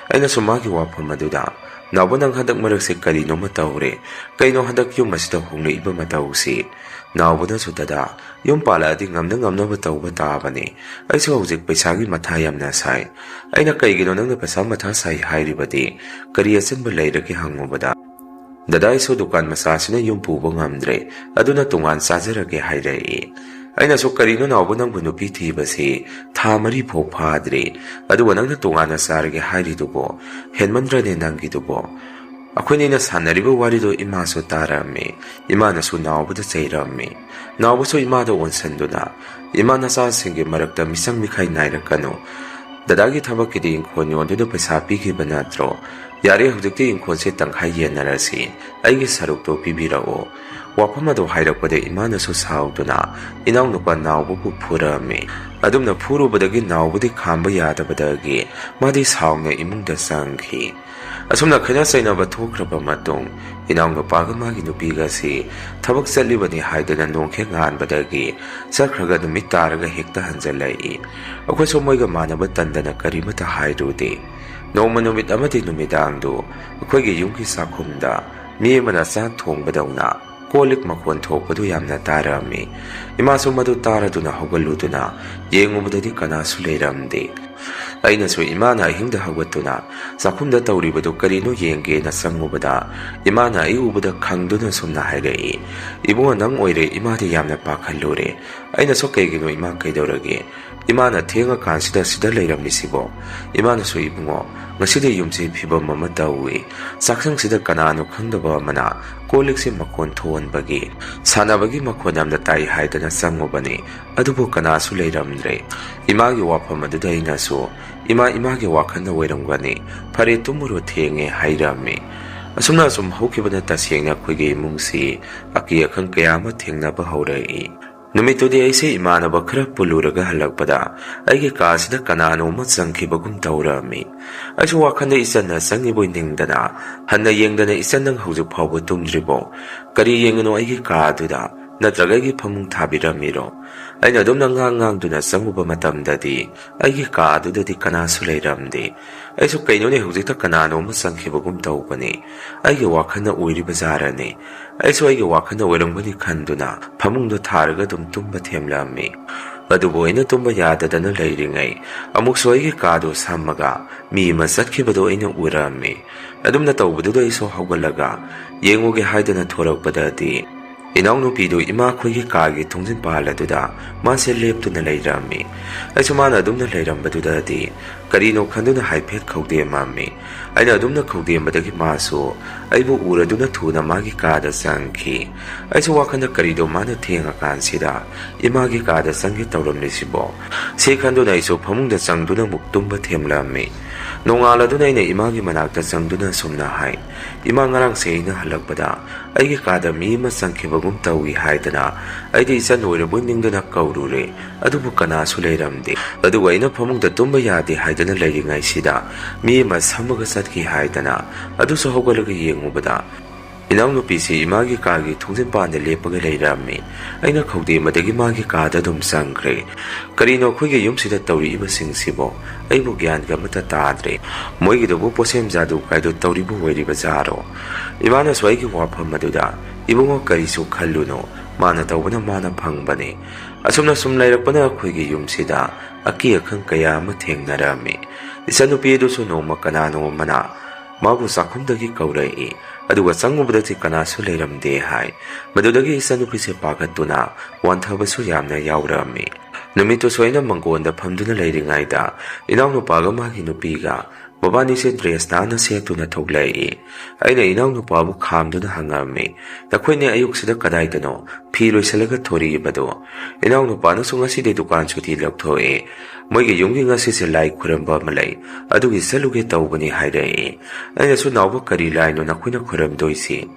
ꯑꯩꯅꯁꯨ ꯃꯥꯒꯤ ꯋꯥꯐꯝ ꯑꯗꯨꯗ, "ꯅꯥꯎꯕ, ꯅꯪ ꯍꯟꯗꯛ ꯃꯔꯛꯁꯦ ꯀꯔꯤꯅꯣꯃ ꯇꯧꯔꯦ? ꯀꯩꯅꯣ ꯍꯟꯗꯛ ꯌꯨꯝ ꯑꯁꯤꯗ ꯍꯣꯡꯂꯛꯏꯕ ꯃꯇꯧꯁꯤ?" ꯅꯥꯎꯕꯅꯁꯨ, "ꯗꯗꯥ, ꯌꯨꯝ ꯄꯥꯜꯂꯛꯑꯗꯤ ꯉꯝꯅ ꯉꯝꯅꯕ ꯇꯧꯕ ꯇꯥꯕꯅꯤ꯫ ꯑꯩꯁꯨ ꯍꯧꯖꯤꯛ ꯄꯩꯁꯥꯒꯤ ꯃꯊꯥ ꯌꯥꯝꯅ ꯁꯥꯏ꯫" ꯑꯩꯅ, "ꯀꯩꯒꯤꯅꯣ ꯅꯪꯅ ꯄꯩꯁꯥ ꯃꯊꯥ ꯁꯥꯏ ꯍꯥꯏꯔꯤꯕꯗꯤ? ꯀꯔꯤ ꯑꯆꯤꯟꯕ ꯂꯩꯔꯒꯦ?" ꯍꯪꯉꯨꯕꯗ, "ꯗꯗꯥ, ꯑꯩꯁꯨ ꯗꯨꯀꯥꯟ ꯃꯆꯥꯁꯤꯅ ꯌꯨꯝ ꯄꯨꯕ ꯉꯝꯗ꯭ꯔꯦ, ꯑꯗꯨꯅ ꯇꯣꯉꯥꯟ ꯆꯥꯖꯔꯒꯦ" ꯍꯥꯏꯔꯛꯏ꯫ ꯑꯩꯅꯁꯨ, "ꯀꯔꯤꯅꯣ ꯅꯥꯎꯕ, ꯅꯪꯕꯨ ꯅꯨꯄꯤ ꯊꯤꯕꯁꯤ ꯊꯥ ꯃꯔꯤ ꯐꯥꯎ ꯐꯥꯗ꯭ꯔꯤ, ꯑꯗꯨꯒ ꯅꯪꯅ ꯇꯣꯉꯥꯟꯅ ꯆꯥꯔꯒꯦ ꯍꯥꯏꯔꯤꯗꯨꯕꯣ? ꯍꯦꯟꯃꯟꯗ꯭ꯔꯅꯦ ꯅꯪꯒꯤꯗꯨꯕꯣ?" ꯑꯩꯈꯣꯏꯅꯤꯅ ꯁꯥꯟꯅꯔꯤꯕ ꯋꯥꯔꯤꯗꯨ ꯏꯃꯥꯁꯨ ꯇꯥꯔꯝꯃꯤ꯫ ꯏꯃꯥꯅꯁꯨ ꯅꯥꯎꯕꯗ ꯆꯩꯔꯝꯃꯤ꯫ ꯅꯥꯎꯕꯁꯨ ꯏꯃꯥꯗ ꯑꯣꯟꯁꯟꯗꯨꯅ, "ꯏꯃꯥ, ꯅꯆꯥꯁꯤꯡꯒꯤ ꯃꯔꯛꯇ ꯃꯤꯆꯪ ꯃꯤꯈꯥꯏ ꯅꯥꯏꯔꯛꯀꯅꯨ꯫ "ꯗꯗꯥꯒꯤ ꯊꯕꯛꯀꯤꯗꯤ ꯏꯪꯈꯣꯜ ꯌꯣꯟꯗꯨꯅ ꯄꯩꯁꯥ ꯄꯤꯈꯤꯕ ꯅꯠꯇ꯭ꯔꯣ? ꯌꯥꯔꯦ, ꯍꯧꯖꯤꯛꯇꯤ ꯏꯪꯈꯣꯜꯁꯦ ꯇꯪꯈꯥꯏ ꯌꯦꯟꯅꯔꯁꯤ, ꯑꯩꯒꯤ ꯁꯔꯨꯛꯇꯣ ꯄꯤꯕꯤꯔꯛꯑꯣ"꯫ ꯋꯥꯐꯝ ꯑꯗꯨ ꯍꯥꯏꯔꯛꯄꯗ ꯏꯃꯥꯅꯁꯨ ꯁꯥꯎꯗꯨꯅ ꯏꯅꯥꯎꯅꯨꯄꯥ ꯅꯥꯎꯕꯕꯨ ꯐꯨꯔꯝꯃꯤ꯫ ꯑꯗꯨꯝꯅ ꯐꯨꯔꯨꯕꯗꯒꯤ ꯅꯥꯎꯕꯗꯤ ꯈꯥꯝꯕ ꯌꯥꯗꯕꯗꯒꯤ ꯃꯥꯗꯤ ꯁꯥꯎꯅ ꯏꯃꯨꯡꯗ ꯆꯪꯈꯤ꯫ ꯑꯁꯨꯝꯅ ꯈꯠꯅ ꯆꯩꯅꯕ ꯊꯣꯛꯈ꯭ꯔꯕ ꯃꯇꯨꯡ, ꯏꯅꯥꯎꯅꯨꯄꯥꯒ ꯃꯥꯒꯤ ꯅꯨꯄꯤꯒꯁꯤ ꯊꯕꯛ ꯆꯠꯂꯤꯕꯅꯤ ꯍꯥꯏꯗꯅ ꯅꯣꯡꯈꯦꯛ ꯉꯥꯟꯕꯗꯒꯤ ꯆꯠꯈ꯭ꯔꯒ ꯅꯨꯃꯤꯠ ꯇꯥꯔꯒ ꯍꯦꯛꯇ ꯍꯟꯖꯜꯂꯛꯏ꯫ ꯑꯩꯈꯣꯏꯁꯨ ꯃꯣꯏꯒ ꯃꯥꯟꯅꯕ ꯇꯟꯗꯅ ꯀꯔꯤꯃꯇ ꯍꯥꯏꯔꯨꯗꯦ꯫ ꯅꯣꯡꯃ ꯅꯨꯃꯤꯠ ꯑꯃꯗꯤ ꯅꯨꯃꯤꯗꯥꯡꯗꯨ ꯑꯩꯈꯣꯏꯒꯤ ꯌꯨꯝꯒꯤ ꯆꯥꯛꯈꯨꯝꯗ ꯃꯤ ꯑꯃꯅ ꯆꯥꯛ ꯊꯣꯡꯕꯗꯧꯅ ꯀꯣꯜ ꯂꯤꯛ ꯃꯈꯣꯟ ꯊꯣꯛꯄꯗꯨ ꯌꯥꯝꯅ ꯇꯥꯔꯝꯃꯤ꯫ ꯏꯃꯥꯁꯨ ꯃꯗꯨ ꯇꯥꯔꯗꯨꯅ ꯍꯧꯒꯠꯂꯨꯗꯨꯅ ꯌꯦꯡꯉꯨꯕꯗꯗꯤ ꯀꯅꯥꯁꯨ ꯂꯩꯔꯝꯗꯦ꯫ ꯑꯩꯅꯁꯨ ꯏꯃꯥꯅ ꯑꯍꯤꯡꯗ ꯍꯧꯒꯠꯇꯨꯅ ꯆꯥꯛꯈꯨꯝꯗ ꯇꯧꯔꯤꯕꯗꯨ ꯀꯔꯤꯅꯣ ꯌꯦꯡꯒꯦꯅ ꯆꯪꯉꯨꯕꯗ, ꯏꯃꯥꯅ ꯑꯩ ꯎꯕꯗ ꯈꯪꯗꯨꯅ ꯁꯨꯝꯅ ꯍꯥꯏꯔꯛꯏ, "ꯏꯕꯨꯡꯉꯣ, ꯅꯪ ꯑꯣꯏꯔꯦ, ꯏꯃꯥꯗꯤ ꯌꯥꯝꯅ ꯄꯥꯈꯠꯂꯨꯔꯦ"꯫ ꯑꯩꯅꯁꯨ, "ꯀꯩꯒꯤꯅꯣ ꯏꯃꯥ, ꯀꯩꯗꯧꯔꯒꯦ? ꯏꯃꯥꯅ ꯊꯦꯡꯉꯀꯥꯟꯁꯤꯗ ꯁꯤꯗ ꯂꯩꯔꯝꯃꯤꯁꯤꯕꯣ?" ꯏꯃꯥꯅꯁꯨ, "ꯏꯕꯨꯡꯉꯣ, ꯉꯁꯤꯗꯤ ꯌꯨꯝꯁꯦ ꯐꯤꯕꯝ ꯑꯃ ꯇꯧꯏ꯫ ꯆꯥꯛꯁꯪꯁꯤꯗ ꯀꯅꯥꯅꯣ ꯈꯪꯗꯕ ꯑꯃꯅ ꯀꯣꯜ ꯂꯤꯛꯁꯦ ꯃꯈꯣꯟ ꯊꯣꯛꯍꯟꯕꯒꯤ, ꯁꯥꯟꯅꯕꯒꯤ ꯃꯈꯣꯟ ꯌꯥꯝꯅ ꯇꯥꯏ ꯍꯥꯏꯗꯅ ꯆꯪꯉꯨꯕꯅꯤ, ꯑꯗꯨꯕꯨ ꯀꯅꯥꯁꯨ ꯂꯩꯔꯝꯗ꯭ꯔꯦ"꯫ ꯏꯃꯥꯒꯤ ꯋꯥꯐꯝ ꯑꯗꯨꯗ ꯑꯩꯅꯁꯨ, "ꯏꯃꯥ, ꯏꯃꯥꯒꯤ ꯋꯥꯈꯜꯅ ꯑꯣꯏꯔꯝꯒꯅꯤ, ꯐꯔꯦ, ꯇꯨꯝꯃꯨꯔꯣ, ꯊꯦꯡꯉꯦ" ꯍꯥꯏꯔꯝꯃꯤ꯫ ꯑꯁꯨꯝꯅ ꯑꯁꯨꯝ ꯍꯧꯈꯤꯕꯅ ꯇꯁꯦꯡꯅ ꯑꯩꯈꯣꯏꯒꯤ ꯏꯃꯨꯡꯁꯤ ꯑꯀꯤ ꯑꯈꯪ ꯀꯌꯥ ꯑꯃ ꯊꯦꯡꯅꯕ ꯍꯧꯔꯛꯏ꯫ ꯅꯨꯃꯤꯠꯇꯨꯗꯤ ꯑꯩꯁꯦ ꯏꯃꯥꯟꯅꯕ ꯈꯔ ꯄꯨꯜꯂꯨꯔꯒ ꯍꯜꯂꯛꯄꯗ ꯑꯩꯒꯤ ꯀꯥꯁꯤꯗ ꯀꯅꯥꯅꯣ ꯑꯃ ꯆꯪꯈꯤꯕꯒꯨꯝ ꯇꯧꯔꯝꯃꯤ꯫ ꯑꯩꯁꯨ ꯋꯥꯈꯜꯗ ꯏꯆꯟꯅ ꯆꯪꯉꯤꯕꯣꯏ ꯅꯤꯡꯗꯅ ꯍꯟꯅ ꯌꯦꯡꯗꯅ, "ꯏꯆꯟ, ꯅꯪ ꯍꯧꯖꯤꯛ ꯐꯥꯎꯕ ꯇꯨꯝꯗ꯭ꯔꯤꯕꯣ? ꯀꯔꯤ ꯌꯦꯡꯉꯤꯅꯣ ꯑꯩꯒꯤ ꯀꯥ ꯑꯗꯨꯗ? ꯅꯠꯇ꯭ꯔꯒ ꯑꯩꯒꯤ ꯐꯃꯨꯡ ꯊꯥꯕꯤꯔꯝꯃꯤꯔꯣ?" ꯑꯩꯅ ꯑꯗꯨꯝꯅ ꯉꯥꯡ ꯉꯥꯡꯗꯨꯅ ꯆꯪꯉꯨꯕ ꯃꯇꯝꯗꯗꯤ ꯑꯩꯒꯤ ꯀꯥ ꯑꯗꯨꯗꯗꯤ ꯀꯅꯥꯁꯨ ꯂꯩꯔꯝꯗꯦ꯫ ꯑꯩꯁꯨ, "ꯀꯩꯅꯣꯅꯦ, ꯍꯧꯖꯤꯛꯇ ꯀꯅꯥꯅꯣ ꯑꯃ ꯆꯪꯈꯤꯕꯒꯨꯝ ꯇꯧꯕꯅꯤ"꯫ ꯑꯩꯒꯤ ꯋꯥꯈꯜꯅ ꯑꯣꯏꯔꯤꯕ ꯖꯥꯔꯅꯤ꯫ ꯑꯩꯁꯨ ꯑꯩꯒꯤ ꯋꯥꯈꯜꯅ ꯑꯣꯏꯔꯝꯒꯅꯤ ꯈꯟꯗꯨꯅ ꯐꯃꯨꯡꯗꯣ ꯊꯥꯔꯒ ꯑꯗꯨꯝ ꯇꯨꯝꯕ ꯊꯦꯝꯂꯝꯃꯤ꯫ ꯑꯗꯨꯕꯨ ꯑꯩꯅ ꯇꯨꯝꯕ ꯌꯥꯗꯗꯅ ꯂꯩꯔꯤꯉꯩ ꯑꯃꯨꯛꯁꯨ ꯑꯩꯒꯤ ꯀꯥꯗꯣ ꯁꯝꯃꯒ ꯃꯤ ꯑꯃ ꯆꯠꯈꯤꯕꯗꯣ ꯑꯩꯅ ꯎꯔꯝꯃꯤ꯫ ꯑꯗꯨꯝꯅ ꯇꯧꯕꯗꯨꯗ ꯑꯩꯁꯨ ꯍꯧꯒꯠꯂꯒ ꯌꯦꯡꯉꯨꯒꯦ ꯍꯥꯏꯗꯅ ꯊꯣꯔꯛꯄꯗꯗꯤ ꯏꯅꯥꯎꯅꯨꯄꯤꯗꯨ ꯏꯃꯥꯈꯣꯏꯒꯤ ꯀꯥꯒꯤ ꯊꯣꯡꯖꯤꯟ ꯄꯥꯜ ꯑꯗꯨꯗ ꯃꯥꯁꯦ ꯂꯦꯞꯇꯨꯅ ꯂꯩꯔꯝꯃꯤ꯫ ꯑꯩꯁꯨ ꯃꯥꯅ ꯑꯗꯨꯝꯅ ꯂꯩꯔꯝꯕꯗꯨꯗꯗꯤ ꯀꯔꯤꯅꯣ ꯈꯟꯗꯨꯅ ꯍꯥꯏꯐꯦꯠ ꯈꯧꯗꯦꯝꯃꯝꯃꯤ꯫ ꯑꯩꯅ ꯑꯗꯨꯝꯅ ꯈꯧꯗꯦꯝꯕꯗꯒꯤ ꯃꯥꯁꯨ ꯑꯩꯕꯨ ꯎꯔꯗꯨꯅ ꯊꯨꯅ ꯃꯥꯒꯤ ꯀꯥꯗ ꯆꯪꯈꯤ꯫ ꯑꯩꯁꯨ ꯋꯥꯈꯜꯗ ꯀꯔꯤꯗꯣ ꯃꯥꯅ ꯊꯦꯡꯉꯀꯥꯟꯁꯤꯗ ꯏꯃꯥꯒꯤ ꯀꯥꯗ ꯆꯪꯒꯦ ꯇꯧꯔꯝꯂꯤꯁꯤꯕꯣ? ꯁꯤ ꯈꯟꯗꯨꯅ ꯑꯩꯁꯨ ꯐꯃꯨꯡꯗ ꯆꯪꯗꯨꯅ ꯑꯃꯨꯛ ꯇꯨꯝꯕ ꯊꯦꯝꯂꯝꯃꯤ꯫ ꯅꯣꯡꯉꯥꯜꯂꯗꯨꯅ ꯑꯩꯅ ꯏꯃꯥꯒꯤ ꯃꯅꯥꯛꯇ ꯆꯪꯗꯨꯅ ꯑꯁꯨꯝꯅ ꯍꯥꯏ, "ꯏꯃꯥ, ꯉꯔꯥꯡꯁꯦ ꯑꯩꯅ ꯍꯜꯂꯛꯄꯗ ꯑꯩꯒꯤ ꯀꯥꯗ ꯃꯤ ꯑꯃ ꯆꯪꯈꯤꯕꯒꯨꯝ ꯇꯧꯏ" ꯍꯥꯏꯗꯅ ꯑꯩꯗꯤ ꯏꯆꯟ ꯑꯣꯏꯔꯕꯣꯏ ꯅꯤꯡꯗꯨꯅ ꯀꯧꯔꯨꯔꯦ꯫ ꯑꯗꯨꯕꯨ ꯀꯅꯥꯁꯨ ꯂꯩꯔꯝꯗꯦ꯫ ꯑꯗꯨꯒ ꯑꯩꯅ ꯐꯃꯨꯡꯗ ꯇꯨꯝꯕ ꯌꯥꯗꯦ ꯍꯥꯏꯗꯅ ꯂꯩꯔꯤꯉꯩꯁꯤꯗ ꯃꯤ ꯑꯃ ꯁꯝꯃꯒ ꯆꯠꯈꯤ ꯍꯥꯏꯗꯅ ꯑꯗꯨꯁꯨ ꯍꯧꯒꯠꯂꯒ ꯌꯦꯡꯉꯨꯕꯗ ꯏꯅꯥꯎꯅꯨꯄꯤꯁꯤ ꯏꯃꯥꯒꯤ ꯀꯥꯒꯤ ꯊꯣꯡꯖꯤꯟ ꯄꯥꯟꯗ ꯂꯦꯞꯄꯒ ꯂꯩꯔꯝꯃꯤ꯫ ꯑꯩꯅ ꯈꯧꯗꯦꯝꯕꯗꯒꯤ ꯃꯥꯒꯤ ꯀꯥꯗ ꯑꯗꯨꯝ ꯆꯪꯈ꯭ꯔꯦ꯫ ꯀꯔꯤꯅꯣ ꯑꯩꯈꯣꯏꯒꯤ ꯌꯨꯝꯁꯤꯗ ꯇꯧꯔꯛꯏꯕꯁꯤꯡꯁꯤꯕꯣ? ꯑꯩꯕꯨ ꯒ꯭ꯌꯥꯟꯒ ꯑꯃꯠꯇ ꯇꯥꯗ꯭ꯔꯦ꯫ ꯃꯣꯏꯒꯤꯗꯨꯕꯨ ꯄꯣꯠꯁꯦꯝ ꯖꯥꯗꯨ ꯀꯥꯏꯗꯨ ꯇꯧꯔꯤꯕ ꯑꯣꯏꯔꯤꯕ ꯖꯥꯔꯣ? ꯏꯃꯥꯅꯁꯨ ꯑꯩꯒꯤ ꯋꯥꯐꯝ ꯑꯗꯨꯗ, "ꯏꯕꯨꯡꯉꯣ, ꯀꯔꯤꯁꯨ ꯈꯜꯂꯨꯅꯨ, ꯃꯥꯅ ꯇꯧꯕꯅ ꯃꯥꯅ ꯐꯪꯕꯅꯤ"꯫ ꯑꯁꯨꯝꯅ ꯁꯨꯝ ꯂꯩꯔꯛꯄꯅ ꯑꯩꯈꯣꯏꯒꯤ ꯌꯨꯝꯁꯤꯗ ꯑꯀꯤ ꯑꯈꯪ ꯀꯌꯥ ꯑꯃ ꯊꯦꯡꯅꯔꯝꯃꯤ꯫ ꯏꯆꯟꯅꯨꯄꯤ ꯑꯗꯨꯁꯨ ꯅꯣꯡꯃ ꯀꯅꯥꯅꯣ ꯑꯃꯅ ꯃꯥꯕꯨ ꯆꯥꯛꯈꯨꯝꯗꯒꯤ ꯀꯧꯔꯛꯏ꯫ ꯑꯗꯨꯒ ꯆꯪꯉꯨꯕꯗꯗꯤ ꯀꯅꯥꯁꯨ ꯂꯩꯔꯝꯗꯦ ꯍꯥꯏ꯫ ꯃꯗꯨꯗꯒꯤ ꯏꯆꯟꯅꯨꯄꯤꯁꯦ ꯄꯥꯈꯠꯇꯨꯅ ꯋꯥꯟꯊꯕꯁꯨ ꯌꯥꯝꯅ ꯌꯥꯎꯔꯛꯑꯝꯃꯤ꯫ ꯅꯨꯃꯤꯠꯇꯨꯁꯨ ꯑꯩꯅ ꯃꯪꯒꯣꯟꯗ ꯐꯝꯗꯨꯅ ꯂꯩꯔꯤꯉꯩꯗ ꯏꯅꯥꯎꯅꯨꯄꯥꯒ ꯃꯥꯒꯤ ꯅꯨꯄꯤꯒ ꯃꯕꯥꯅꯤꯁꯦ ꯗ꯭ꯔꯦꯁ ꯅꯥꯟꯅ ꯁꯦꯠꯇꯨꯅ ꯊꯣꯛꯂꯛꯏ꯫ ꯑꯩꯅ ꯏꯅꯥꯎꯅꯨꯄꯥꯕꯨ ꯈꯥꯝꯗꯨꯅ ꯍꯪꯉꯝꯃꯤ, "ꯅꯈꯣꯏꯅꯦ ꯑꯌꯨꯛꯁꯤꯗ ꯀꯗꯥꯏꯗꯅꯣ ꯐꯤ ꯂꯣꯏꯁꯤꯜꯂꯒ ꯊꯣꯔꯛꯏꯕꯗꯣ?" ꯏꯅꯥꯎꯅꯨꯄꯥꯅꯁꯨ ꯉꯁꯤꯗꯤ ꯗꯨꯀꯥꯟ ꯁꯨꯇꯤ ꯂꯧꯊꯣꯛꯑꯦ, ꯃꯣꯏꯒꯤ ꯌꯨꯝꯒꯤ ꯉꯁꯤꯁꯦ ꯂꯥꯏ ꯈꯨꯔꯝꯕ ꯑꯃ ꯂꯩ, ꯑꯗꯨꯒꯤ ꯆꯠꯂꯨꯒꯦ ꯇꯧꯕꯅꯤ ꯍꯥꯏꯔꯛꯏ꯫ ꯑꯩꯅꯁꯨ, "ꯅꯥꯎꯕ, ꯀꯔꯤ ꯂꯥꯏꯅꯣ ꯅꯈꯣꯏꯅ ꯈꯨꯔꯝꯗꯣꯏꯁꯤ?"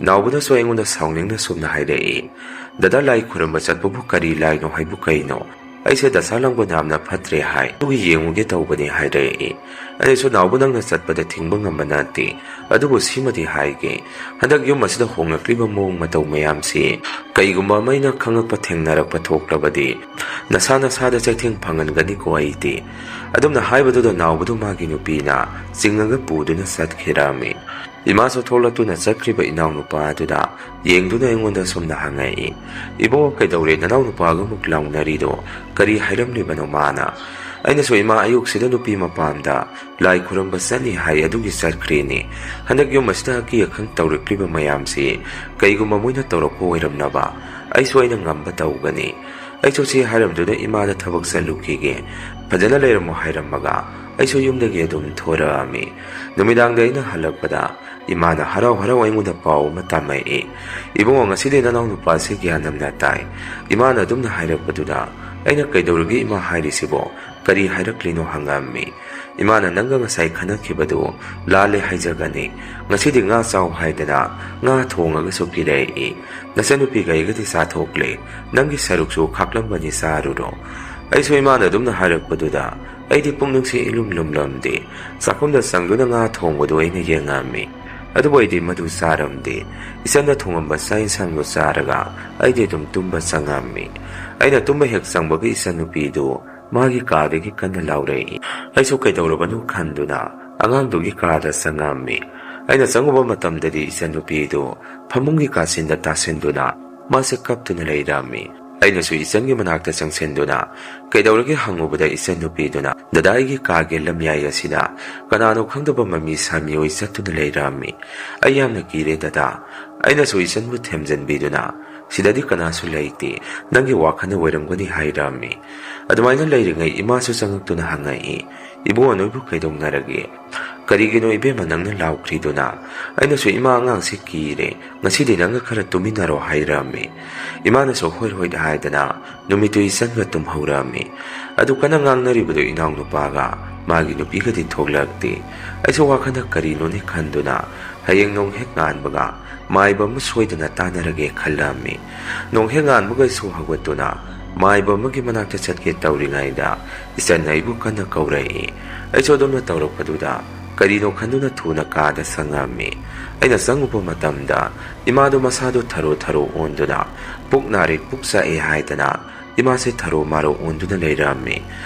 ꯅꯥꯎꯕꯅꯁꯨ ꯑꯩꯉꯣꯟꯗ ꯁꯥꯎꯅꯤꯡꯅ ꯁꯨꯝꯅ ꯍꯥꯏꯔꯛꯏ, "ꯗꯗꯥ, ꯂꯥꯏ ꯈꯨꯔꯝꯕ ꯆꯠꯄꯕꯨ ꯀꯔꯤ ꯂꯥꯏꯅꯣ ꯍꯥꯏꯕꯨ ꯀꯩꯅꯣ? ꯑꯩꯁꯦ ꯗꯁꯥ ꯂꯥꯡꯕꯟ ꯌꯥꯝꯅ ꯐꯠꯇ꯭ꯔꯦ ꯍꯥꯏ, ꯑꯗꯨꯒꯤ ꯌꯦꯡꯉꯨꯒꯦ ꯇꯧꯕꯅꯤ" ꯍꯥꯏꯔꯛꯏ꯫ ꯑꯩꯅꯁꯨ, "ꯅꯥꯎꯕ, ꯅꯪꯅ ꯆꯠꯄꯗ ꯊꯤꯡꯕ ꯉꯝꯕ ꯅꯠꯇꯦ, ꯑꯗꯨꯕꯨ ꯁꯤꯃꯗꯤ ꯍꯥꯏꯒꯦ, ꯍꯟꯗꯛ ꯌꯨꯝ ꯑꯁꯤꯗ ꯍꯣꯡꯂꯛꯂꯤꯕ ꯃꯑꯣꯡ ꯃꯇꯧ ꯃꯌꯥꯝꯁꯤ ꯀꯩꯒꯨꯝꯕ ꯑꯃ ꯑꯩꯅ ꯈꯪꯉꯛꯄ ꯊꯦꯡꯅꯔꯛꯄ ꯊꯣꯛꯂꯕꯗꯤ ꯅꯁꯥ ꯅꯁꯥꯗ ꯆꯩꯊꯦꯡ ꯐꯪꯍꯟꯒꯅꯤꯀꯣ ꯑꯩꯗꯤ"꯫ ꯑꯗꯨꯝꯅ ꯍꯥꯏꯕꯗꯨꯗ ꯅꯥꯎꯕꯗꯨ ꯃꯥꯒꯤ ꯅꯨꯄꯤꯅ ꯆꯤꯡꯉꯒ ꯄꯨꯗꯨꯅ ꯆꯠꯈꯤꯔꯝꯃꯤ꯫ ꯏꯃꯥꯁꯨ ꯊꯣꯛꯂꯛꯇꯨꯅ ꯆꯠꯈ꯭ꯔꯤꯕ ꯏꯅꯥꯎꯅꯨꯄꯥ ꯑꯗꯨꯗ ꯌꯦꯡꯗꯨꯅ ꯑꯩꯉꯣꯟꯗ ꯁꯨꯝꯅ ꯍꯪꯉꯛꯏ, "ꯏꯕꯨꯡꯉꯣ, ꯀꯩꯗꯧꯔꯦ? ꯅꯅꯥꯎꯅꯨꯄꯥꯒ ꯑꯃꯨꯛ ꯂꯥꯎꯅꯔꯤꯗꯣ ꯀꯔꯤ ꯍꯥꯏꯔꯝꯂꯤꯕꯅꯣ ꯃꯥꯅ?" ꯑꯩꯅꯁꯨ, "ꯏꯃꯥ, ꯑꯌꯨꯛꯁꯤꯗ ꯅꯨꯄꯤ ꯃꯄꯥꯝꯗ ꯂꯥꯏ ꯈꯨꯔꯨꯝꯕ ꯆꯠꯅꯤ ꯍꯥꯏ, ꯑꯗꯨꯒꯤ ꯆꯠꯈ꯭ꯔꯤꯅꯤ꯫ ꯍꯟꯗꯛ ꯌꯨꯝ ꯑꯁꯤꯗ ꯑꯀꯤ ꯑꯈꯪ ꯇꯧꯔꯛꯂꯤꯕ ꯃꯌꯥꯝꯁꯤ ꯀꯩꯒꯨꯝꯕ ꯃꯣꯏꯅ ꯇꯧꯔꯛꯄ ꯑꯣꯏꯔꯝꯅꯕ ꯑꯩꯁꯨ ꯑꯩꯅ ꯉꯝꯕ ꯇꯧꯒꯅꯤ"꯫ ꯑꯩꯁꯨ ꯁꯤ ꯍꯥꯏꯔꯝꯗꯨꯅ ꯏꯃꯥꯗ ꯊꯕꯛ ꯆꯠꯂꯨꯈꯤꯒꯦ, ꯐꯖꯅ ꯂꯩꯔꯝꯃꯣ ꯍꯥꯏꯔꯝꯃꯒ ꯑꯩꯁꯨ ꯌꯨꯝꯗꯒꯤ ꯑꯗꯨꯝ ꯊꯣꯔꯛꯑꯝꯃꯤ꯫ ꯅꯨꯃꯤꯗꯥꯡꯗ ꯑꯩꯅ ꯍꯜꯂꯛꯄꯗ ꯏꯃꯥꯅ ꯍꯔꯥꯎ ꯍꯔꯥꯎ ꯑꯩꯉꯣꯟꯗ ꯄꯥꯎ ꯑꯃ ꯇꯝꯃꯛꯏ꯫ "ꯏꯕꯨꯡꯉꯣ, ꯉꯁꯤꯗꯤ ꯅꯅꯥꯎ ꯅꯨꯄꯥꯁꯦ ꯒ꯭ꯌꯥꯟ ꯌꯥꯝꯅ ꯇꯥꯏ"꯫ ꯏꯃꯥꯅ ꯑꯗꯨꯝꯅ ꯍꯥꯏꯔꯛꯄꯗꯨꯗ ꯑꯩꯅ, "ꯀꯩꯗꯧꯔꯒꯦ ꯏꯃꯥ ꯍꯥꯏꯔꯤꯁꯤꯕꯣ? ꯀꯔꯤ ꯍꯥꯏꯔꯛꯂꯤꯅꯣ?" ꯍꯪꯉꯝꯃꯤ꯫ ꯏꯃꯥꯅ, "ꯅꯪꯒ ꯉꯁꯥꯏ ꯈꯟꯅꯈꯤꯕꯗꯨ ꯂꯥꯜꯂꯦ ꯍꯥꯏꯖꯒꯅꯤ꯫ ꯉꯁꯤꯗꯤ ꯉꯥ ꯆꯥꯎ ꯍꯥꯏꯗꯅ ꯉꯥ ꯊꯣꯡꯉꯒꯁꯨ ꯄꯤꯔꯛꯏ꯫ ꯅꯆꯟꯅꯨꯄꯤꯒ ꯑꯩꯒꯗꯤ ꯆꯥꯊꯣꯛꯂꯦ꯫ ꯅꯪꯒꯤ ꯁꯔꯨꯛꯁꯨ ꯈꯥꯛꯂꯝꯕꯅꯤ, ꯆꯥꯔꯨꯔꯣ"꯫ ꯑꯩꯁꯨ ꯏꯃꯥꯅ ꯑꯗꯨꯝꯅ ꯍꯥꯏꯔꯛꯄꯗꯨꯗ ꯑꯩꯗꯤ ꯄꯨꯛꯅꯤꯡꯁꯦ ꯏꯂꯨꯝ ꯂꯨꯝꯂꯝꯗꯦ꯫ ꯆꯥꯛꯈꯨꯝꯗ ꯆꯪꯗꯨꯅ ꯉꯥ ꯊꯣꯡꯕꯗꯨ ꯑꯩꯅ ꯌꯦꯡꯉꯝꯃꯤ꯫ ꯑꯗꯨꯕꯨ ꯑꯩꯗꯤ ꯃꯗꯨ ꯆꯥꯔꯝꯗꯦ꯫ ꯏꯆꯟꯅ ꯊꯣꯡꯉꯝꯕ ꯆꯥꯛ ꯏꯟꯁꯥꯡꯗꯨ ꯆꯥꯔꯒ ꯑꯩꯗꯤ ꯑꯗꯨꯝ ꯇꯨꯝꯕ ꯆꯪꯉꯝꯃꯤ꯫ ꯑꯩꯅ ꯇꯨꯝꯕ ꯍꯦꯛ ꯆꯪꯕꯒ ꯏꯆꯟꯅꯨꯄꯤꯗꯨ ꯃꯥꯒꯤ ꯀꯥꯗꯒꯤ ꯀꯟꯅ ꯂꯥꯎꯔꯛꯏ꯫ ꯑꯩꯁꯨ ꯀꯩꯗꯧꯔꯕꯅꯣ ꯈꯟꯗꯨꯅ ꯑꯉꯥꯡꯗꯨꯒꯤ ꯀꯥꯗ ꯆꯪꯉꯝꯃꯤ꯫ ꯑꯩꯅ ꯆꯪꯉꯨꯕ ꯃꯇꯝꯗꯗꯤ ꯏꯆꯟꯅꯨꯄꯤꯗꯨ ꯐꯃꯨꯡꯒꯤ ꯀꯥꯆꯤꯟꯗ ꯇꯥꯁꯤꯟꯗꯨꯅ ꯃꯥꯁꯦ ꯀꯞꯇꯨꯅ ꯂꯩꯔꯝꯃꯤ꯫ ꯑꯩꯅꯁꯨ ꯏꯆꯟꯒꯤ ꯃꯅꯥꯛꯇ ꯆꯪꯁꯤꯟꯗꯨꯅ ꯀꯩꯗꯧꯔꯒꯦ ꯍꯪꯉꯨꯕꯗ ꯏꯆꯟꯅꯨꯄꯤꯗꯨꯅ, "ꯗꯗꯥ, ꯑꯩꯒꯤ ꯀꯥꯒꯤ ꯂꯝꯌꯥꯏ ꯑꯁꯤꯗ ꯀꯅꯥꯅꯣ ꯈꯪꯗꯕ ꯃꯃꯤ ꯁꯥꯃꯤꯑꯣꯏ ꯆꯠꯇꯨꯅ ꯂꯩꯔꯝꯃꯤ꯫ ꯑꯩ ꯌꯥꯝꯅ ꯀꯤꯔꯦ ꯗꯗꯥ"꯫ ꯑꯩꯅꯁꯨ ꯏꯆꯟꯕꯨ ꯊꯦꯝꯖꯤꯟꯕꯤꯗꯨꯅ, "ꯁꯤꯗꯗꯤ ꯀꯅꯥꯁꯨ ꯂꯩꯇꯦ, ꯅꯪꯒꯤ ꯋꯥꯈꯜꯅ ꯑꯣꯏꯔꯝꯒꯅꯤ" ꯍꯥꯏꯔꯝꯃꯤ꯫ ꯑꯗꯨꯃꯥꯏꯅ ꯂꯩꯔꯤꯉꯩ ꯏꯃꯥꯁꯨ ꯆꯪꯉꯛꯇꯨꯅ ꯍꯪꯉꯛꯏ, "ꯏꯕꯨꯡꯉꯣ, ꯅꯣꯏꯕꯨ ꯀꯩꯗꯧꯅꯔꯒꯦ? ꯀꯔꯤꯒꯤꯅꯣ ꯏꯕꯦꯝꯃ ꯅꯪꯅ ꯂꯥꯎꯈ꯭ꯔꯤꯗꯨꯅ?" ꯑꯩꯅꯁꯨ, "ꯏꯃꯥ, ꯑꯉꯥꯡꯁꯤ ꯀꯤꯔꯦ, ꯉꯁꯤꯗꯤ ꯅꯪꯒ ꯈꯔ ꯇꯨꯃꯤꯟꯅꯔꯣ" ꯍꯥꯏꯔꯝꯃꯤ꯫ ꯏꯃꯥꯅꯁꯨ ꯍꯣꯏ ꯍꯣꯏ ꯍꯥꯏꯗꯅ ꯅꯨꯃꯤꯠꯇꯨ ꯏꯆꯟꯒ ꯇꯨꯝꯍꯧꯔꯝꯃꯤ꯫ ꯑꯗꯨ ꯀꯟꯅ ꯉꯥꯡꯅꯔꯤꯕꯗꯨ ꯏꯅꯥꯎꯅꯨꯄꯥꯒ ꯃꯥꯒꯤ ꯅꯨꯄꯤꯒꯗꯤ ꯊꯣꯛꯂꯛꯇꯦ꯫ ꯑꯩꯁꯨ ꯋꯥꯈꯜꯗ ꯀꯔꯤꯅꯣꯅꯦ ꯈꯟꯗꯨꯅ ꯍꯌꯦꯡ ꯅꯣꯡ ꯍꯦꯛ ꯉꯥꯟꯕꯒ ꯃꯥꯏꯕ ꯑꯃ ꯁꯣꯏꯗꯅ ꯇꯥꯟꯅꯔꯒꯦ ꯈꯜꯂꯝꯃꯤ꯫ ꯅꯣꯡ ꯍꯦꯛ ꯉꯥꯟꯕꯒ ꯑꯩꯁꯨ ꯍꯧꯒꯠꯇꯨꯅ ꯃꯥꯏꯕ ꯑꯃꯒꯤ ꯃꯅꯥꯛꯇ ꯆꯠꯀꯦ ꯇꯧꯔꯤꯉꯩꯗ ꯏꯆꯟ ꯑꯩꯕꯨ ꯀꯟꯅ ꯀꯧꯔꯛꯏ꯫ ꯑꯩꯁꯨ ꯑꯗꯨꯝꯅ ꯇꯧꯔꯛꯄꯗꯨꯗ ꯀꯔꯤꯅꯣ ꯈꯟꯗꯨꯅ ꯊꯨꯅ ꯀꯥꯗ ꯆꯪꯉꯝꯃꯤ꯫ ꯑꯩꯅ ꯆꯪꯉꯨꯕ ꯃꯇꯝꯗ ꯏꯃꯥꯗꯨ ꯃꯁꯥꯗꯨ ꯊꯔꯣ ꯊꯔꯣ ꯑꯣꯟꯗꯨꯅ ꯄꯨꯛ ꯅꯥꯔꯦ, ꯄꯨꯛ ꯆꯥꯛꯑꯦ ꯍꯥꯏꯗꯅ ꯏꯃꯥꯁꯦ ꯊꯔꯣ ꯃꯥꯔꯣ ꯑꯣꯟꯗꯨꯅ ꯂꯩꯔꯝꯃꯤ꯫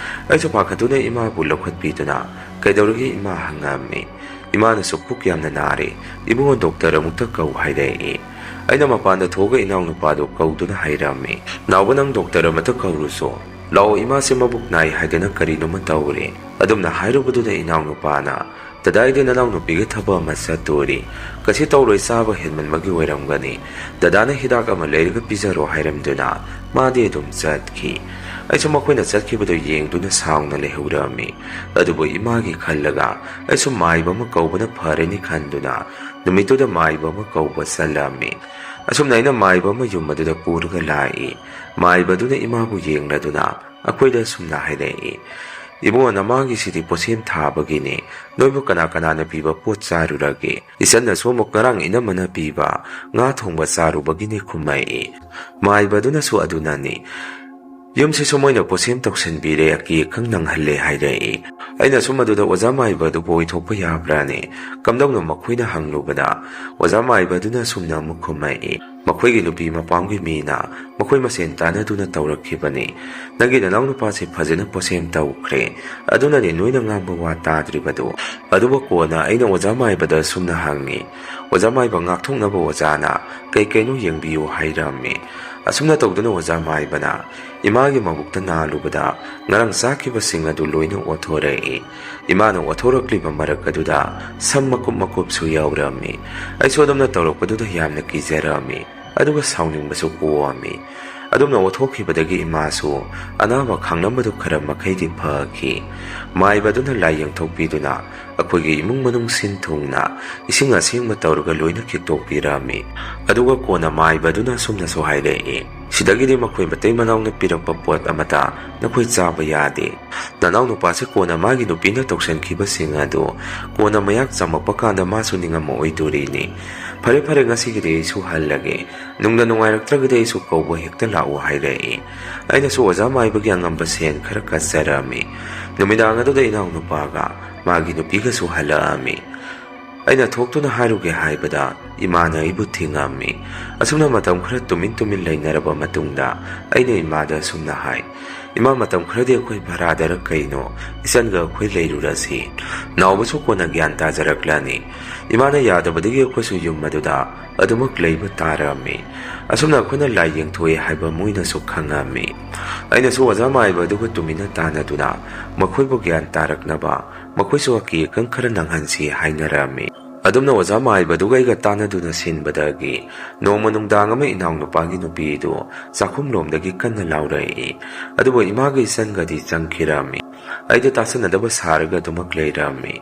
ꯑꯩꯁꯨ ꯄꯥꯈꯠꯇꯨꯅ ꯏꯃꯥꯕꯨ ꯂꯧꯈꯠꯄꯤꯗꯨꯅ "ꯀꯩꯗꯧꯔꯒꯦ ꯏꯃꯥ?" ꯍꯪꯉꯝꯃꯤ꯫ ꯏꯃꯥꯅꯁꯨ "ꯄꯨꯛ ꯌꯥꯝꯅ ꯅꯥꯔꯦ, ꯏꯕꯨꯡꯉꯣ ꯗꯣꯛꯇꯔ ꯑꯃꯨꯛꯇ ꯀꯧ" ꯍꯥꯏꯔꯛꯏ꯫ ꯑꯩꯅ ꯃꯄꯥꯟꯗ ꯊꯣꯛꯑꯒ ꯏꯅꯥꯎꯅꯨꯄꯥꯗꯨ ꯀꯧꯗꯨꯅ ꯍꯥꯏꯔꯝꯃꯤ, "ꯅꯥꯎꯕ, ꯅꯪ ꯗꯣꯛꯇꯔ ꯑꯃꯇ ꯀꯧꯔꯨꯁꯣ, "ꯂꯥꯛꯑꯣ, ꯏꯃꯥꯁꯦ ꯃꯕꯨꯛ ꯅꯥꯏ ꯍꯥꯏꯗꯅ ꯀꯔꯤꯅꯣꯃ ꯇꯧꯔꯦ"꯫ ꯑꯗꯨꯝꯅ ꯍꯥꯏꯔꯨꯕꯗꯨꯗ ꯏꯅꯥꯎꯅꯨꯄꯥꯅ, "ꯗꯗꯥ, ꯑꯩꯗꯤ ꯅꯅꯥꯎꯅꯨꯄꯤꯒꯤ ꯊꯕꯛ ꯑꯃ ꯆꯠꯇꯣꯔꯤ꯫ ꯀꯩꯁꯨ ꯇꯧꯔꯣꯏ, ꯆꯥꯕ ꯍꯦꯟꯃꯟꯕꯒꯤ ꯑꯣꯏꯔꯝꯒꯅꯤ꯫ ꯗꯗꯥꯅ ꯍꯤꯗꯥꯛ ꯑꯃ ꯂꯩꯔꯒ ꯄꯤꯖꯔꯣ" ꯍꯥꯏꯔꯝꯗꯨꯅ ꯃꯥꯗꯤ ꯑꯗꯨꯝ ꯆꯠꯈꯤ꯫ ꯑꯩꯁꯨ ꯃꯈꯣꯏꯅ ꯆꯠꯈꯤꯕꯗꯨ ꯌꯦꯡꯗꯨꯅ ꯁꯥꯎꯅ ꯂꯩꯍꯧꯔꯝꯃꯤ꯫ ꯑꯗꯨꯕꯨ ꯏꯃꯥꯒꯤ ꯈꯜꯂꯒ ꯑꯩꯁꯨ ꯃꯥꯏꯕ ꯑꯃ ꯀꯧꯕꯅ ꯐꯔꯅꯤ ꯈꯟꯗꯨꯅ ꯅꯨꯃꯤꯠꯇꯨꯗ ꯃꯥꯏꯕ ꯑꯃ ꯀꯧꯕ ꯆꯠꯂꯝꯃꯤ꯫ ꯑꯁꯨꯝꯅ ꯑꯩꯅ ꯃꯥꯏꯕ ꯑꯃ ꯌꯨꯝ ꯑꯗꯨꯗ ꯄꯨꯔꯒ ꯂꯥꯛꯏ꯫ ꯃꯥꯏꯕꯗꯨꯅ ꯏꯃꯥꯕꯨ ꯌꯦꯡꯂꯗꯨꯅ ꯑꯩꯈꯣꯏꯗ ꯑꯁꯨꯝꯅ ꯍꯥꯏꯔꯛꯏ, "ꯏꯕꯨꯡꯉꯣ, ꯅꯃꯥꯒꯤꯁꯤꯗꯤ ꯄꯣꯠꯁꯦꯝ ꯊꯥꯕꯒꯤꯅꯤ꯫ ꯅꯣꯏꯕꯨ ꯀꯅꯥ ꯀꯅꯥꯅ ꯄꯤꯕ ꯄꯣꯠ ꯆꯥꯔꯨꯔꯒꯦ? ꯏꯆꯟꯅꯁꯨ ꯑꯃꯨꯛ ꯉꯔꯥꯡ ꯏꯅꯝꯃꯅ ꯄꯤꯕ ꯉꯥ ꯊꯣꯡꯕ ꯆꯥꯔꯨꯕꯒꯤꯅꯤ" ꯈꯨꯝꯃꯛꯏ꯫ ꯃꯥꯏꯕꯗꯨꯅꯁꯨ ꯑꯗꯨꯅꯅꯤ꯫ "ꯌꯨꯝꯁꯤꯁꯨ ꯃꯣꯏꯅ ꯄꯣꯠꯁꯦꯝ ꯇꯧꯁꯤꯟꯕꯤꯔꯦ, ꯑꯀꯤ ꯑꯈꯪ ꯅꯪꯍꯜꯂꯦ" ꯍꯥꯏꯔꯛꯏ꯫ ꯑꯩꯅ ꯁꯨꯝ ꯑꯗꯨꯗ ꯑꯣꯖꯥ ꯃꯥꯏꯕ ꯑꯗꯨꯕꯨ ꯑꯣꯏꯊꯣꯛꯄ ꯌꯥꯕ꯭ꯔꯥꯅꯦ? ꯀꯝꯗꯧꯅ ꯃꯈꯣꯏꯅ ꯍꯪꯂꯨꯕꯗ, ꯑꯣꯖꯥ ꯃꯥꯏꯕꯗꯨꯅ ꯑꯁꯨꯝꯅ ꯑꯃꯨꯛ ꯈꯨꯝꯃꯛꯏ, "ꯃꯈꯣꯏꯒꯤ ꯅꯨꯄꯤ ꯃꯄꯥꯝꯒꯤ ꯃꯤꯅ ꯃꯈꯣꯏ ꯃꯁꯦꯟ ꯇꯥꯟꯅꯗꯨꯅ ꯇꯧꯔꯛꯈꯤꯕꯅꯤ꯫ ꯅꯪꯒꯤ ꯅꯅꯥꯎ ꯅꯨꯄꯥꯁꯦ ꯐꯖꯅ ꯄꯣꯠꯁꯦꯝ ꯇꯧꯈ꯭ꯔꯦ, ꯑꯗꯨꯅꯅꯦ ꯅꯣꯏꯅ ꯉꯥꯡꯕ ꯋꯥ ꯇꯥꯗ꯭ꯔꯤꯕꯗꯨ"꯫ ꯑꯗꯨꯒ ꯀꯣꯟꯅ ꯑꯩꯅ ꯑꯣꯖꯥ ꯃꯥꯏꯕꯗ ꯑꯁꯨꯝꯅ ꯍꯪꯉꯤ, "ꯑꯣꯖꯥ ꯃꯥꯏꯕ, ꯉꯥꯛꯊꯣꯛꯅꯕ ꯑꯣꯖꯥꯅ ꯀꯩ ꯀꯩꯅꯣ ꯌꯦꯡꯕꯤꯌꯨ" ꯍꯥꯏꯔꯝꯃꯤ꯫ ꯑꯁꯨꯝꯅ ꯇꯧꯗꯨꯅ ꯑꯣꯖꯥ ꯃꯥꯏꯕꯅ ꯏꯃꯥꯒꯤ ꯃꯕꯨꯛꯇ ꯅꯥꯜꯂꯨꯕꯗ ꯉꯔꯥꯡ ꯆꯥꯈꯤꯕꯁꯤꯡ ꯑꯗꯨ ꯂꯣꯏꯅ ꯑꯣꯊꯣꯔꯛꯏ꯫ ꯏꯃꯥꯅ ꯑꯣꯊꯣꯔꯛꯂꯤꯕ ꯃꯔꯛ ꯑꯗꯨꯗ ꯁꯝ ꯃꯀꯨꯞ ꯃꯀꯨꯞꯁꯨ ꯌꯥꯎꯔꯝꯃꯤ꯫ ꯑꯩꯁꯨ ꯑꯗꯨꯝꯅ ꯇꯧꯔꯛꯄꯗꯨꯗ ꯌꯥꯝꯅ ꯀꯤꯖꯔꯝꯃꯤ, ꯑꯗꯨꯒ ꯁꯥꯎꯅꯤꯡꯕꯁꯨ ꯄꯣꯛꯑꯝꯃꯤ꯫ ꯑꯗꯨꯝꯅ ꯑꯣꯊꯣꯛꯈꯤꯕꯗꯒꯤ ꯏꯃꯥꯁꯨ ꯑꯅꯥꯕ ꯈꯥꯡꯂꯝꯕꯗꯨ ꯈꯔ ꯃꯈꯩꯗꯤ ꯐꯈꯤ꯫ ꯃꯥꯏꯕꯗꯨꯅ ꯂꯥꯏ ꯌꯦꯡꯊꯣꯛꯄꯤꯗꯨꯅ ꯑꯩꯈꯣꯏꯒꯤ ꯏꯃꯨꯡ ꯃꯅꯨꯡ ꯁꯤꯟ ꯊꯨꯡꯅ ꯏꯁꯤꯡ ꯑꯁꯦꯡꯕ ꯇꯧꯔꯒ ꯂꯣꯏꯅ ꯈꯤꯛꯇꯣꯛꯄꯤꯔꯝꯃꯤ꯫ ꯑꯗꯨꯒ ꯀꯣꯟꯅ ꯃꯥꯏꯕꯗꯨꯅ ꯑꯁꯨꯝꯅꯁꯨ ꯍꯥꯏꯔꯛꯏ, "ꯁꯤꯗꯒꯤꯗꯤ ꯃꯈꯣꯏ ꯃꯇꯩ ꯃꯅꯥꯎꯅ ꯄꯤꯔꯛꯄ ꯄꯣꯠ ꯑꯃꯠꯇ ꯅꯈꯣꯏ ꯆꯥꯕ ꯌꯥꯗꯦ꯫ ꯅꯅꯥꯎ ꯅꯨꯄꯥꯁꯦ ꯀꯣꯟꯅ ꯃꯥꯒꯤ ꯅꯨꯄꯤꯅ ꯇꯧꯁꯟꯈꯤꯕꯁꯤꯡ ꯑꯗꯨ ꯀꯣꯟꯅ ꯃꯌꯥꯛ ꯆꯝꯃꯛꯄ ꯀꯥꯟꯗ ꯃꯥꯁꯨ ꯅꯤꯡꯉꯝꯃꯛꯑꯣꯏꯗꯣꯔꯤꯅꯤ꯫ ꯐꯔꯦ, ꯐꯔꯦ, ꯉꯁꯤꯒꯤꯗꯤ ꯑꯩꯁꯨ ꯍꯜꯂꯒꯦ꯫ ꯅꯨꯡꯗ ꯅꯨꯡꯉꯥꯏꯔꯛꯇ꯭ꯔꯒꯗꯤ ꯑꯩꯁꯨ ꯀꯧꯕ ꯍꯦꯛꯇ ꯂꯥꯛꯎ" ꯍꯥꯏꯔꯛꯏ꯫ ꯑꯩꯅꯁꯨ ꯑꯣꯖꯥ ꯃꯥꯏꯕꯒꯤ ꯑꯉꯝꯕ ꯁꯦꯟ ꯈꯔ ꯀꯠꯆꯔꯝꯃꯤ꯫ ꯅꯨꯃꯤꯗꯥꯡ ꯑꯗꯨꯗ ꯏꯅꯥꯎꯅꯨꯄꯥꯒ ꯃꯥꯒꯤ ꯅꯨꯄꯤꯒꯁꯨ ꯍꯜꯂꯛꯑꯝꯃꯤ꯫ ꯑꯩꯅ ꯊꯣꯛꯇꯨꯅ ꯍꯥꯏꯔꯨꯒꯦ ꯍꯥꯏꯕꯗ ꯏꯃꯥꯅ ꯑꯩꯕꯨ ꯊꯤꯡꯉꯝꯃꯤ꯫ ꯑꯁꯨꯝꯅ ꯃꯇꯝ ꯈꯔ ꯇꯨꯃꯤꯟ ꯇꯨꯃꯤꯟ ꯂꯩꯅꯔꯕ ꯃꯇꯨꯡꯗ ꯑꯩꯅ ꯏꯃꯥꯗ ꯑꯁꯨꯝꯅ ꯍꯥꯏ, "ꯏꯃꯥ, ꯃꯇꯝ ꯈꯔꯗꯤ ꯑꯩꯈꯣꯏ ꯚꯔꯥꯗꯔ ꯀꯩꯅꯣ ꯏꯆꯟꯒ ꯑꯩꯈꯣꯏ ꯂꯩꯔꯨꯔꯁꯤ꯫ ꯅꯥꯎꯕꯁꯨ ꯀꯣꯟꯅ ꯒ꯭ꯌꯥꯟ ꯇꯥꯖꯔꯛꯂꯅꯤ"꯫ ꯏꯃꯥꯅ ꯌꯥꯗꯕꯗꯒꯤ ꯑꯩꯈꯣꯏꯁꯨ ꯌꯨꯝ ꯑꯗꯨꯗ ꯑꯗꯨꯃꯛ ꯂꯩꯕ ꯇꯥꯔꯝꯃꯤ꯫ ꯑꯁꯨꯝꯅ ꯑꯩꯈꯣꯏꯅ ꯂꯥꯏ ꯌꯦꯡꯊꯣꯛꯏ ꯍꯥꯏꯕ ꯃꯣꯏꯅꯁꯨ ꯈꯪꯉꯝꯃꯤ꯫ ꯑꯩꯅꯁꯨ ꯑꯣꯖꯥ ꯃꯥꯏꯕ ꯑꯗꯨꯒ ꯇꯨꯃꯤꯟꯅ ꯇꯥꯟꯅꯗꯨꯅ ꯃꯈꯣꯏꯕꯨ ꯒ꯭ꯌꯥꯟ ꯇꯥꯔꯛꯅꯕ, ꯃꯈꯣꯏꯁꯨ ꯑꯀꯤ ꯑꯈꯪ ꯈꯔ ꯅꯪꯍꯟꯁꯤ ꯍꯥꯏꯅꯔꯝꯃꯤ꯫ ꯑꯗꯨꯝꯅ ꯑꯣꯖꯥ ꯃꯥꯏꯕꯗꯨꯒ ꯑꯩꯒ ꯇꯥꯟꯅꯗꯨꯅ ꯁꯤꯟꯕꯗꯒꯤ ꯅꯣꯡꯃ ꯅꯨꯡꯗꯥꯡ ꯑꯃ ꯏꯅꯥꯎꯅꯨꯄꯥꯒꯤ ꯅꯨꯄꯤꯗꯨ ꯆꯥꯛꯈꯨꯝꯂꯣꯝꯗꯒꯤ ꯀꯟꯅ ꯂꯥꯎꯔꯛꯏ꯫ ꯑꯗꯨꯕꯨ ꯏꯃꯥꯒ ꯏꯆꯟꯒꯗꯤ ꯆꯪꯈꯤꯔꯝꯃꯤ꯫ ꯑꯩꯗꯤ ꯇꯥꯁꯟꯅꯗꯕ ꯁꯥꯔꯒ ꯑꯗꯨꯃꯛ ꯂꯩꯔꯝꯃꯤ꯫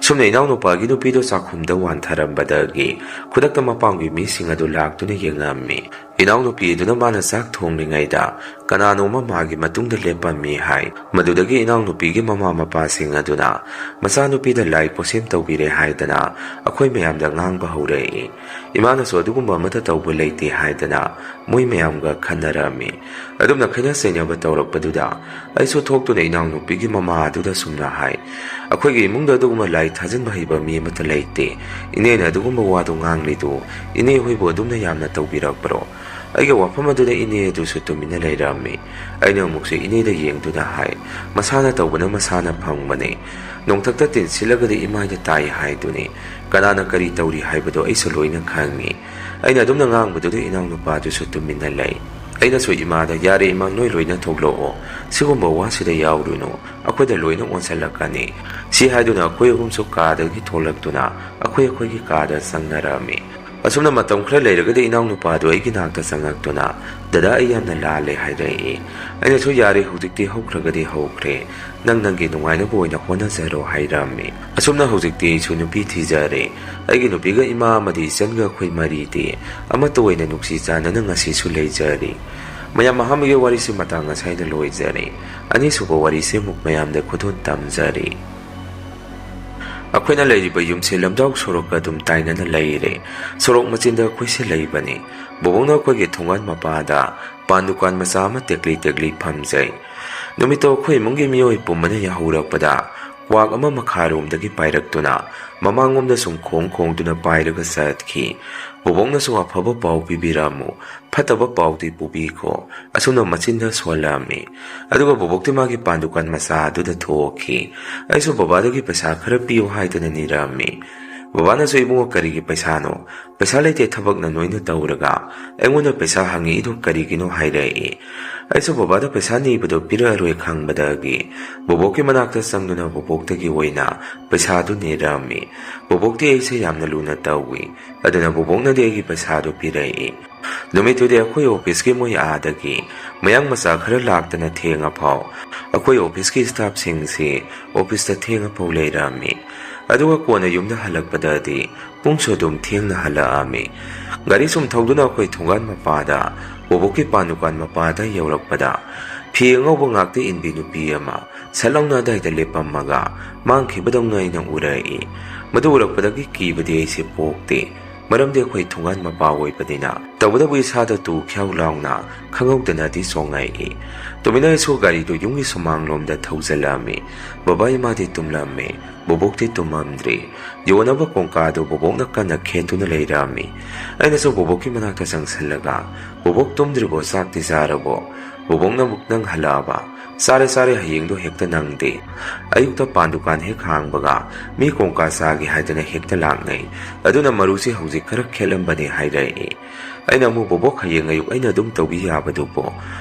ꯁꯨꯝꯅ ꯏꯅꯥꯎꯅꯨꯄꯥꯒꯤ ꯅꯨꯄꯤꯗꯨ ꯆꯥꯛꯈꯨꯝꯗ ꯋꯥꯟꯊꯔꯝꯕꯗꯒꯤ ꯈꯨꯗꯛꯇ ꯃꯄꯥꯝꯒꯤ ꯃꯤꯁꯤꯡ ꯑꯗꯨ ꯂꯥꯛꯇꯨꯅ ꯌꯦꯡꯉꯝꯃꯤ꯫ ꯏꯅꯥꯎꯅꯨꯄꯤ ꯑꯗꯨꯅ ꯃꯥꯅ ꯆꯥꯛ ꯊꯣꯡꯂꯤꯉꯩꯗ ꯀꯅꯥꯅꯣꯃ ꯃꯥꯒꯤ ꯃꯇꯨꯡꯗ ꯂꯦꯞꯄꯝꯃꯤ ꯍꯥꯏ꯫ ꯃꯗꯨꯗꯒꯤ ꯏꯅꯥꯎꯅꯨꯄꯤꯒꯤ ꯃꯃꯥ ꯃꯄꯥꯁꯤꯡ ꯑꯗꯨꯅ ꯃꯆꯥꯅꯨꯄꯤꯗ ꯂꯥꯏ ꯄꯣꯠꯁꯦꯝ ꯇꯧꯕꯤꯔꯦ ꯍꯥꯏꯗꯅ ꯑꯩꯈꯣꯏ ꯃꯌꯥꯝꯗ ꯉꯥꯡꯕ ꯍꯧꯔꯛꯏ꯫ ꯏꯃꯥꯅꯁꯨ ꯑꯗꯨꯒꯨꯝꯕ ꯑꯃꯠꯇ ꯇꯧꯕ ꯂꯩꯇꯦ ꯍꯥꯏꯗꯅ ꯃꯣꯏ ꯃꯌꯥꯝꯒ ꯈꯟꯅꯔꯝꯃꯤ꯫ ꯑꯗꯨꯝꯅ ꯈꯠꯅ ꯆꯩꯅꯕ ꯇꯧꯔꯛꯄꯗꯨꯗ ꯑꯩꯁꯨ ꯊꯣꯛꯇꯨꯅ ꯏꯅꯥꯎꯅꯨꯄꯤꯒꯤ ꯃꯃꯥ ꯑꯗꯨꯗ ꯁꯨꯝꯅ ꯍꯥꯏ, "ꯑꯩꯈꯣꯏꯒꯤ ꯏꯃꯨꯡꯗ ꯑꯗꯨꯒꯨꯝꯕ ꯂꯥꯏ ꯊꯥꯖꯤꯟꯕ ꯍꯩꯕ ꯃꯤ ꯑꯃꯠꯇ ꯂꯩꯇꯦ꯫ ꯏꯅꯦꯅ ꯑꯗꯨꯒꯨꯝꯕ ꯋꯥꯗꯨ ꯉꯥꯡꯂꯤꯗꯨ ꯏꯅꯦ ꯍꯣꯏꯕꯨ ꯑꯗꯨꯝꯅ ꯌꯥꯝꯅ ꯇꯧꯕꯤꯔꯛꯄ꯭ꯔꯣ?" ꯑꯩꯒꯤ ꯋꯥꯐꯝ ꯑꯗꯨꯗ ꯏꯅꯦ ꯑꯗꯨꯁꯨ ꯇꯨꯃꯤꯟꯅ ꯂꯩꯔꯝꯃꯤ꯫ ꯑꯩꯅ ꯑꯃꯨꯛꯁꯨ ꯏꯅꯦꯗ ꯌꯦꯡꯗꯨꯅ ꯍꯥꯏ, "ꯃꯁꯥꯅ ꯇꯧꯕꯅ ꯃꯁꯥꯅ ꯐꯪꯕꯅꯤ꯫ ꯅꯣꯡꯊꯛꯇ ꯇꯤꯟꯁꯤꯜꯂꯒꯗꯤ ꯏꯃꯥꯏꯗ ꯇꯥꯏ ꯍꯥꯏꯗꯨꯅꯤ꯫ ꯀꯅꯥꯅ ꯀꯔꯤ ꯇꯧꯔꯤ ꯍꯥꯏꯕꯗꯣ ꯑꯩꯁꯨ ꯂꯣꯏꯅ ꯈꯪꯉꯤ"꯫ ꯑꯩꯅ ꯑꯗꯨꯝꯅ ꯉꯥꯡꯕꯗꯨꯗ ꯏꯅꯥꯎꯅꯨꯄꯥꯗꯨꯁꯨ ꯇꯨꯃꯤꯟꯅ ꯂꯩ꯫ ꯑꯩꯅꯁꯨ ꯏꯃꯥꯗ, "ꯌꯥꯔꯦ ꯏꯃꯥ, ꯅꯣꯏ ꯂꯣꯏꯅ ꯊꯣꯛꯂꯛꯑꯣ꯫ ꯁꯤꯒꯨꯝꯕ ꯋꯥꯁꯤꯗ ꯌꯥꯎꯔꯨꯅꯨ꯫ ꯑꯩꯈꯣꯏꯗ ꯂꯣꯏꯅ ꯑꯣꯟꯁꯤꯜꯂꯛꯀꯅꯤ"꯫ ꯁꯤ ꯍꯥꯏꯗꯨꯅ ꯑꯩꯈꯣꯏ ꯑꯍꯨꯝꯁꯨ ꯀꯥꯗꯒꯤ ꯊꯣꯛꯂꯛꯇꯨꯅ ꯑꯩꯈꯣꯏ ꯑꯩꯈꯣꯏꯒꯤ ꯀꯥꯗ ꯆꯪꯅꯔꯝꯃꯤ꯫ ꯑꯁꯨꯝꯅ ꯃꯇꯝ ꯈꯔ ꯂꯩꯔꯒꯗꯤ ꯏꯅꯥꯎꯅꯨꯄꯥꯗꯨ ꯑꯩꯒꯤ ꯅꯥꯛꯇ ꯆꯪꯉꯛꯇꯨꯅ, "ꯗꯗꯥ, ꯑꯩ ꯌꯥꯝꯅ ꯂꯥꯜꯂꯦ" ꯍꯥꯏꯔꯛꯏ꯫ ꯑꯩꯅꯁꯨ, "ꯌꯥꯔꯦ, ꯍꯧꯖꯤꯛꯇꯤ ꯍꯧꯈ꯭ꯔꯒꯗꯤ ꯍꯧꯈ꯭ꯔꯦ꯫ ꯅꯪ ꯅꯪꯒꯤ ꯅꯨꯡꯉꯥꯏꯅꯕ ꯑꯣꯏꯅ ꯍꯣꯠꯅꯖꯔꯣ" ꯍꯥꯏꯔꯝꯃꯤ꯫ ꯑꯁꯨꯝꯅ ꯍꯧꯖꯤꯛꯇꯤ ꯑꯩꯁꯨ ꯅꯨꯄꯤ ꯊꯤꯖꯔꯦ꯫ ꯑꯩꯒꯤ ꯅꯨꯄꯤꯒ ꯏꯃꯥ ꯑꯃꯗꯤ ꯏꯆꯟꯒ ꯑꯩꯈꯣꯏ ꯃꯔꯤꯗꯤ ꯑꯃꯠꯇ ꯑꯣꯏꯅ ꯅꯨꯡꯁꯤ ꯆꯥꯟꯅꯅ ꯉꯁꯤꯁꯨ ꯂꯩꯖꯔꯤ꯫ ꯃꯌꯥꯝ, ꯑꯍꯥꯟꯕꯒꯤ ꯋꯥꯔꯤꯁꯤ ꯃꯇꯥꯡ ꯑꯁꯤꯗ ꯂꯣꯏꯖꯔꯦ꯫ ꯑꯅꯤꯁꯨꯕ ꯋꯥꯔꯤꯁꯤ ꯑꯃꯨꯛ ꯃꯌꯥꯝꯗ ꯈꯨꯗꯣꯜ ꯇꯝꯖꯔꯤ꯫ ꯑꯩꯈꯣꯏꯅ ꯂꯩꯔꯤꯕ ꯌꯨꯝꯁꯦ ꯂꯝꯖꯥꯎ ꯁꯣꯔꯣꯛꯀ ꯑꯗꯨꯝ ꯇꯥꯏꯅꯅ ꯂꯩꯔꯦ꯫ ꯁꯣꯔꯣꯛ ꯃꯆꯤꯟꯗ ꯑꯩꯈꯣꯏꯁꯦ ꯂꯩꯕꯅꯤ꯫ ꯕꯣꯕꯣꯛꯅ ꯑꯩꯈꯣꯏꯒꯤ ꯊꯣꯡꯒꯥꯟ ꯃꯄꯥꯗ ꯄꯥꯟ ꯗꯨꯀꯥꯟ ꯃꯆꯥ ꯑꯃ ꯇꯦꯛꯂꯤ ꯇꯦꯛꯂꯤ ꯐꯝꯖꯩ꯫ ꯅꯨꯃꯤꯠꯇꯣ ꯑꯩꯈꯣꯏ ꯏꯃꯨꯡꯒꯤ ꯃꯤꯑꯣꯏ ꯄꯨꯝꯕꯅ ꯌꯥꯍꯧꯔꯛꯄꯗ ꯀ꯭ꯋꯥꯛ ꯑꯃ ꯃꯈꯥꯔꯣꯝꯗꯒꯤ ꯄꯥꯏꯔꯛꯇꯨꯅ ꯃꯃꯥꯡꯂꯣꯝꯗ ꯁꯨꯝ ꯈꯣꯡ ꯈꯣꯡꯗꯨꯅ ꯄꯥꯏꯔꯒ ꯆꯠꯈꯤ꯫ ꯕꯣꯕꯣꯛꯅꯁꯨ ꯑꯐꯕ ꯄꯥꯎ ꯄꯤꯕꯤꯔꯛꯑꯝꯃꯨ, ꯐꯠꯇꯕ ꯄꯥꯎꯗꯤ ꯄꯨꯕꯤꯈꯣ, ꯑꯁꯨꯝꯅ ꯃꯆꯤꯟꯗ ꯁꯣꯜꯂꯛꯑꯝꯃꯤ꯫ ꯑꯗꯨꯒ ꯕꯣꯕꯣꯛꯇꯤ ꯃꯥꯒꯤ ꯄꯥꯟ ꯗꯨꯀꯥꯟ ꯃꯆꯥ ꯑꯗꯨꯗ ꯊꯣꯛꯈꯤ꯫ ꯑꯩꯁꯨ ꯕꯕꯥꯗꯒꯤ ꯄꯩꯁꯥ ꯈꯔ ꯄꯤꯌꯨ ꯍꯥꯏꯗꯅ ꯅꯤꯔꯛꯑꯝꯃꯤ꯫ ꯕꯕꯥꯅꯁꯨ, "ꯏꯕꯨꯡꯉꯣ, ꯀꯔꯤꯒꯤ ꯄꯩꯁꯥꯅꯣ? ꯄꯩꯁꯥ ꯂꯩꯇꯦ ꯊꯕꯛꯅ ꯅꯣꯏꯅ ꯇꯧꯔꯒ ꯑꯩꯉꯣꯟꯗ ꯄꯩꯁꯥ ꯍꯪꯉꯛꯏꯗꯨ ꯀꯔꯤꯒꯤꯅꯣ?" ꯍꯥꯏꯔꯛꯏ꯫ ꯑꯩꯁꯨ ꯕꯕꯥꯗ ꯄꯩꯁꯥ ꯅꯤꯕꯗꯣ ꯄꯤꯔꯛꯑꯔꯣꯏ ꯈꯪꯕꯗꯒꯤ ꯕꯣꯕꯣꯛꯀꯤ ꯃꯅꯥꯛꯇ ꯆꯪꯗꯨꯅ ꯕꯣꯕꯣꯛꯇꯒꯤ ꯑꯣꯏꯅ ꯄꯩꯁꯥꯗꯨ ꯅꯤꯔꯛꯑꯝꯃꯤ꯫ ꯕꯣꯕꯣꯛꯇꯤ ꯑꯩꯁꯦ ꯌꯥꯝꯅ ꯂꯨꯅ ꯇꯧꯏ꯫ ꯑꯗꯨꯅ ꯕꯣꯕꯣꯛꯅꯗꯤ ꯑꯩꯒꯤ ꯄꯩꯁꯥꯗꯨ ꯄꯤꯔꯛꯏ꯫ ꯅꯨꯃꯤꯠꯇꯨꯗꯤ ꯑꯩꯈꯣꯏ ꯑꯣꯐꯤꯁꯀꯤ ꯃꯣꯏ ꯑꯥꯗꯒꯤ ꯃꯌꯥꯡ ꯃꯆꯥ ꯈꯔ ꯂꯥꯛꯇꯅ ꯊꯦꯡꯉꯐꯥꯎ, ꯑꯩꯈꯣꯏ ꯑꯣꯐꯤꯁꯀꯤ ꯁ꯭ꯇꯥꯐꯁꯤꯡꯁꯤ ꯑꯣꯐꯤꯁꯇ ꯊꯦꯡꯉꯐꯥꯎ ꯂꯩꯔꯛꯑꯝꯃꯤ꯫ ꯑꯗꯨꯒ ꯀꯣꯟꯅ ꯌꯨꯝꯗ ꯍꯜꯂꯛꯄꯗꯗꯤ ꯄꯨꯡꯁꯨ ꯑꯗꯨꯝ ꯊꯦꯡꯅ ꯍꯜꯂꯛꯑꯝꯃꯤ꯫ ꯒꯥꯔꯤ ꯁꯨꯝ ꯊꯧꯗꯨꯅ ꯑꯩꯈꯣꯏ ꯊꯣꯡꯒꯥꯟ ꯃꯄꯥꯗ, ꯕꯣꯕꯣꯛꯀꯤ ꯄꯥꯟ ꯗꯨꯀꯥꯟ ꯃꯄꯥꯗ ꯌꯧꯔꯛꯄꯗ, ꯐꯤ ꯑꯉꯧꯕ ꯉꯥꯛꯇ ꯏꯟꯕꯤ ꯅꯨꯄꯤ ꯑꯃ ꯁꯠ ꯂꯥꯎꯅ ꯑꯗꯥꯏꯗ ꯂꯦꯞꯄꯝꯃꯒ ꯃꯥꯡꯈꯤꯕꯗꯧꯅ ꯑꯩꯅ ꯎꯔꯛꯏ꯫ ꯃꯗꯨ ꯎꯔꯛꯄꯗꯒꯤ ꯀꯤꯕꯗꯤ ꯑꯩꯁꯦ ꯄꯣꯛꯇꯦ, ꯃꯔꯝꯗꯤ ꯑꯩꯈꯣꯏ ꯊꯣꯡꯒꯥꯟ ꯃꯄꯥ ꯑꯣꯏꯕꯅꯤꯅ꯫ ꯇꯧꯕꯇꯕꯨ ꯏꯁꯥꯗ ꯇꯨ ꯈ꯭ꯌꯥꯎ ꯂꯥꯎꯅ ꯈꯪꯍꯧꯗꯅꯗꯤ ꯆꯣꯡꯉꯛꯏ꯫ ꯇꯨꯃꯤꯟꯅ ꯑꯩꯁꯨ ꯒꯥꯔꯤꯗꯨ ꯌꯨꯝꯒꯤ ꯁꯨꯃꯥꯡꯂꯣꯝꯗ ꯊꯧꯖꯤꯜꯂꯛꯑꯝꯃꯤ꯫ ꯕꯕꯥ ꯏꯃꯥꯗꯤ ꯇꯨꯝꯂꯝꯃꯤ, ꯕꯣꯕꯣꯛꯇꯤ ꯇꯨꯝꯃꯝꯗ꯭ꯔꯤ꯫ ꯌꯣꯟꯅꯕ ꯀꯣꯡꯀꯥꯗꯨ ꯕꯣꯕꯣꯛꯅ ꯀꯟꯅ ꯈꯦꯠꯇꯨꯅ ꯂꯩꯔꯛꯑꯝꯃꯤ꯫ ꯑꯩꯅꯁꯨ ꯕꯣꯕꯣꯛꯀꯤ ꯃꯅꯥꯛꯇ ꯆꯪꯁꯤꯜꯂꯒ, "ꯕꯣꯕꯣꯛ, ꯇꯨꯝꯗ꯭ꯔꯤꯕꯣ? ꯆꯥꯛꯇꯤ ꯆꯥꯔꯕꯣ?" ꯕꯣꯕꯣꯛꯅ ꯑꯃꯨꯛ, "ꯅꯪ ꯍꯜꯂꯛꯑꯕ?" "ꯆꯥꯔꯦ, ꯆꯥꯔꯦ, ꯍꯌꯦꯡꯗꯣ ꯍꯦꯛꯇ ꯅꯪꯗꯦ꯫ ꯑꯌꯨꯛꯇ ꯄꯥꯟ ꯗꯨꯀꯥꯟ ꯍꯦꯛ ꯍꯥꯡꯕꯒ ꯃꯤ ꯀꯣꯡꯀꯥ ꯆꯥꯒꯦ ꯍꯥꯏꯗꯅ ꯍꯦꯛꯇ ꯂꯥꯛꯅꯩ꯫ ꯑꯗꯨꯅ ꯃꯔꯨꯁꯤ ꯍꯧꯖꯤꯛ ꯈꯔ ꯈꯦꯠꯂꯝꯕꯅꯦ," ꯍꯥꯏꯔꯛꯏ꯫ ꯑꯩꯅ ꯑꯃꯨꯛ, "ꯕꯣꯕꯣꯛ, ꯍꯌꯦꯡ ꯑꯌꯨꯛ ꯑꯩꯅ ꯑꯗꯨꯝ ꯇꯧꯕꯤ ꯌꯥꯕꯗꯨꯕꯨ?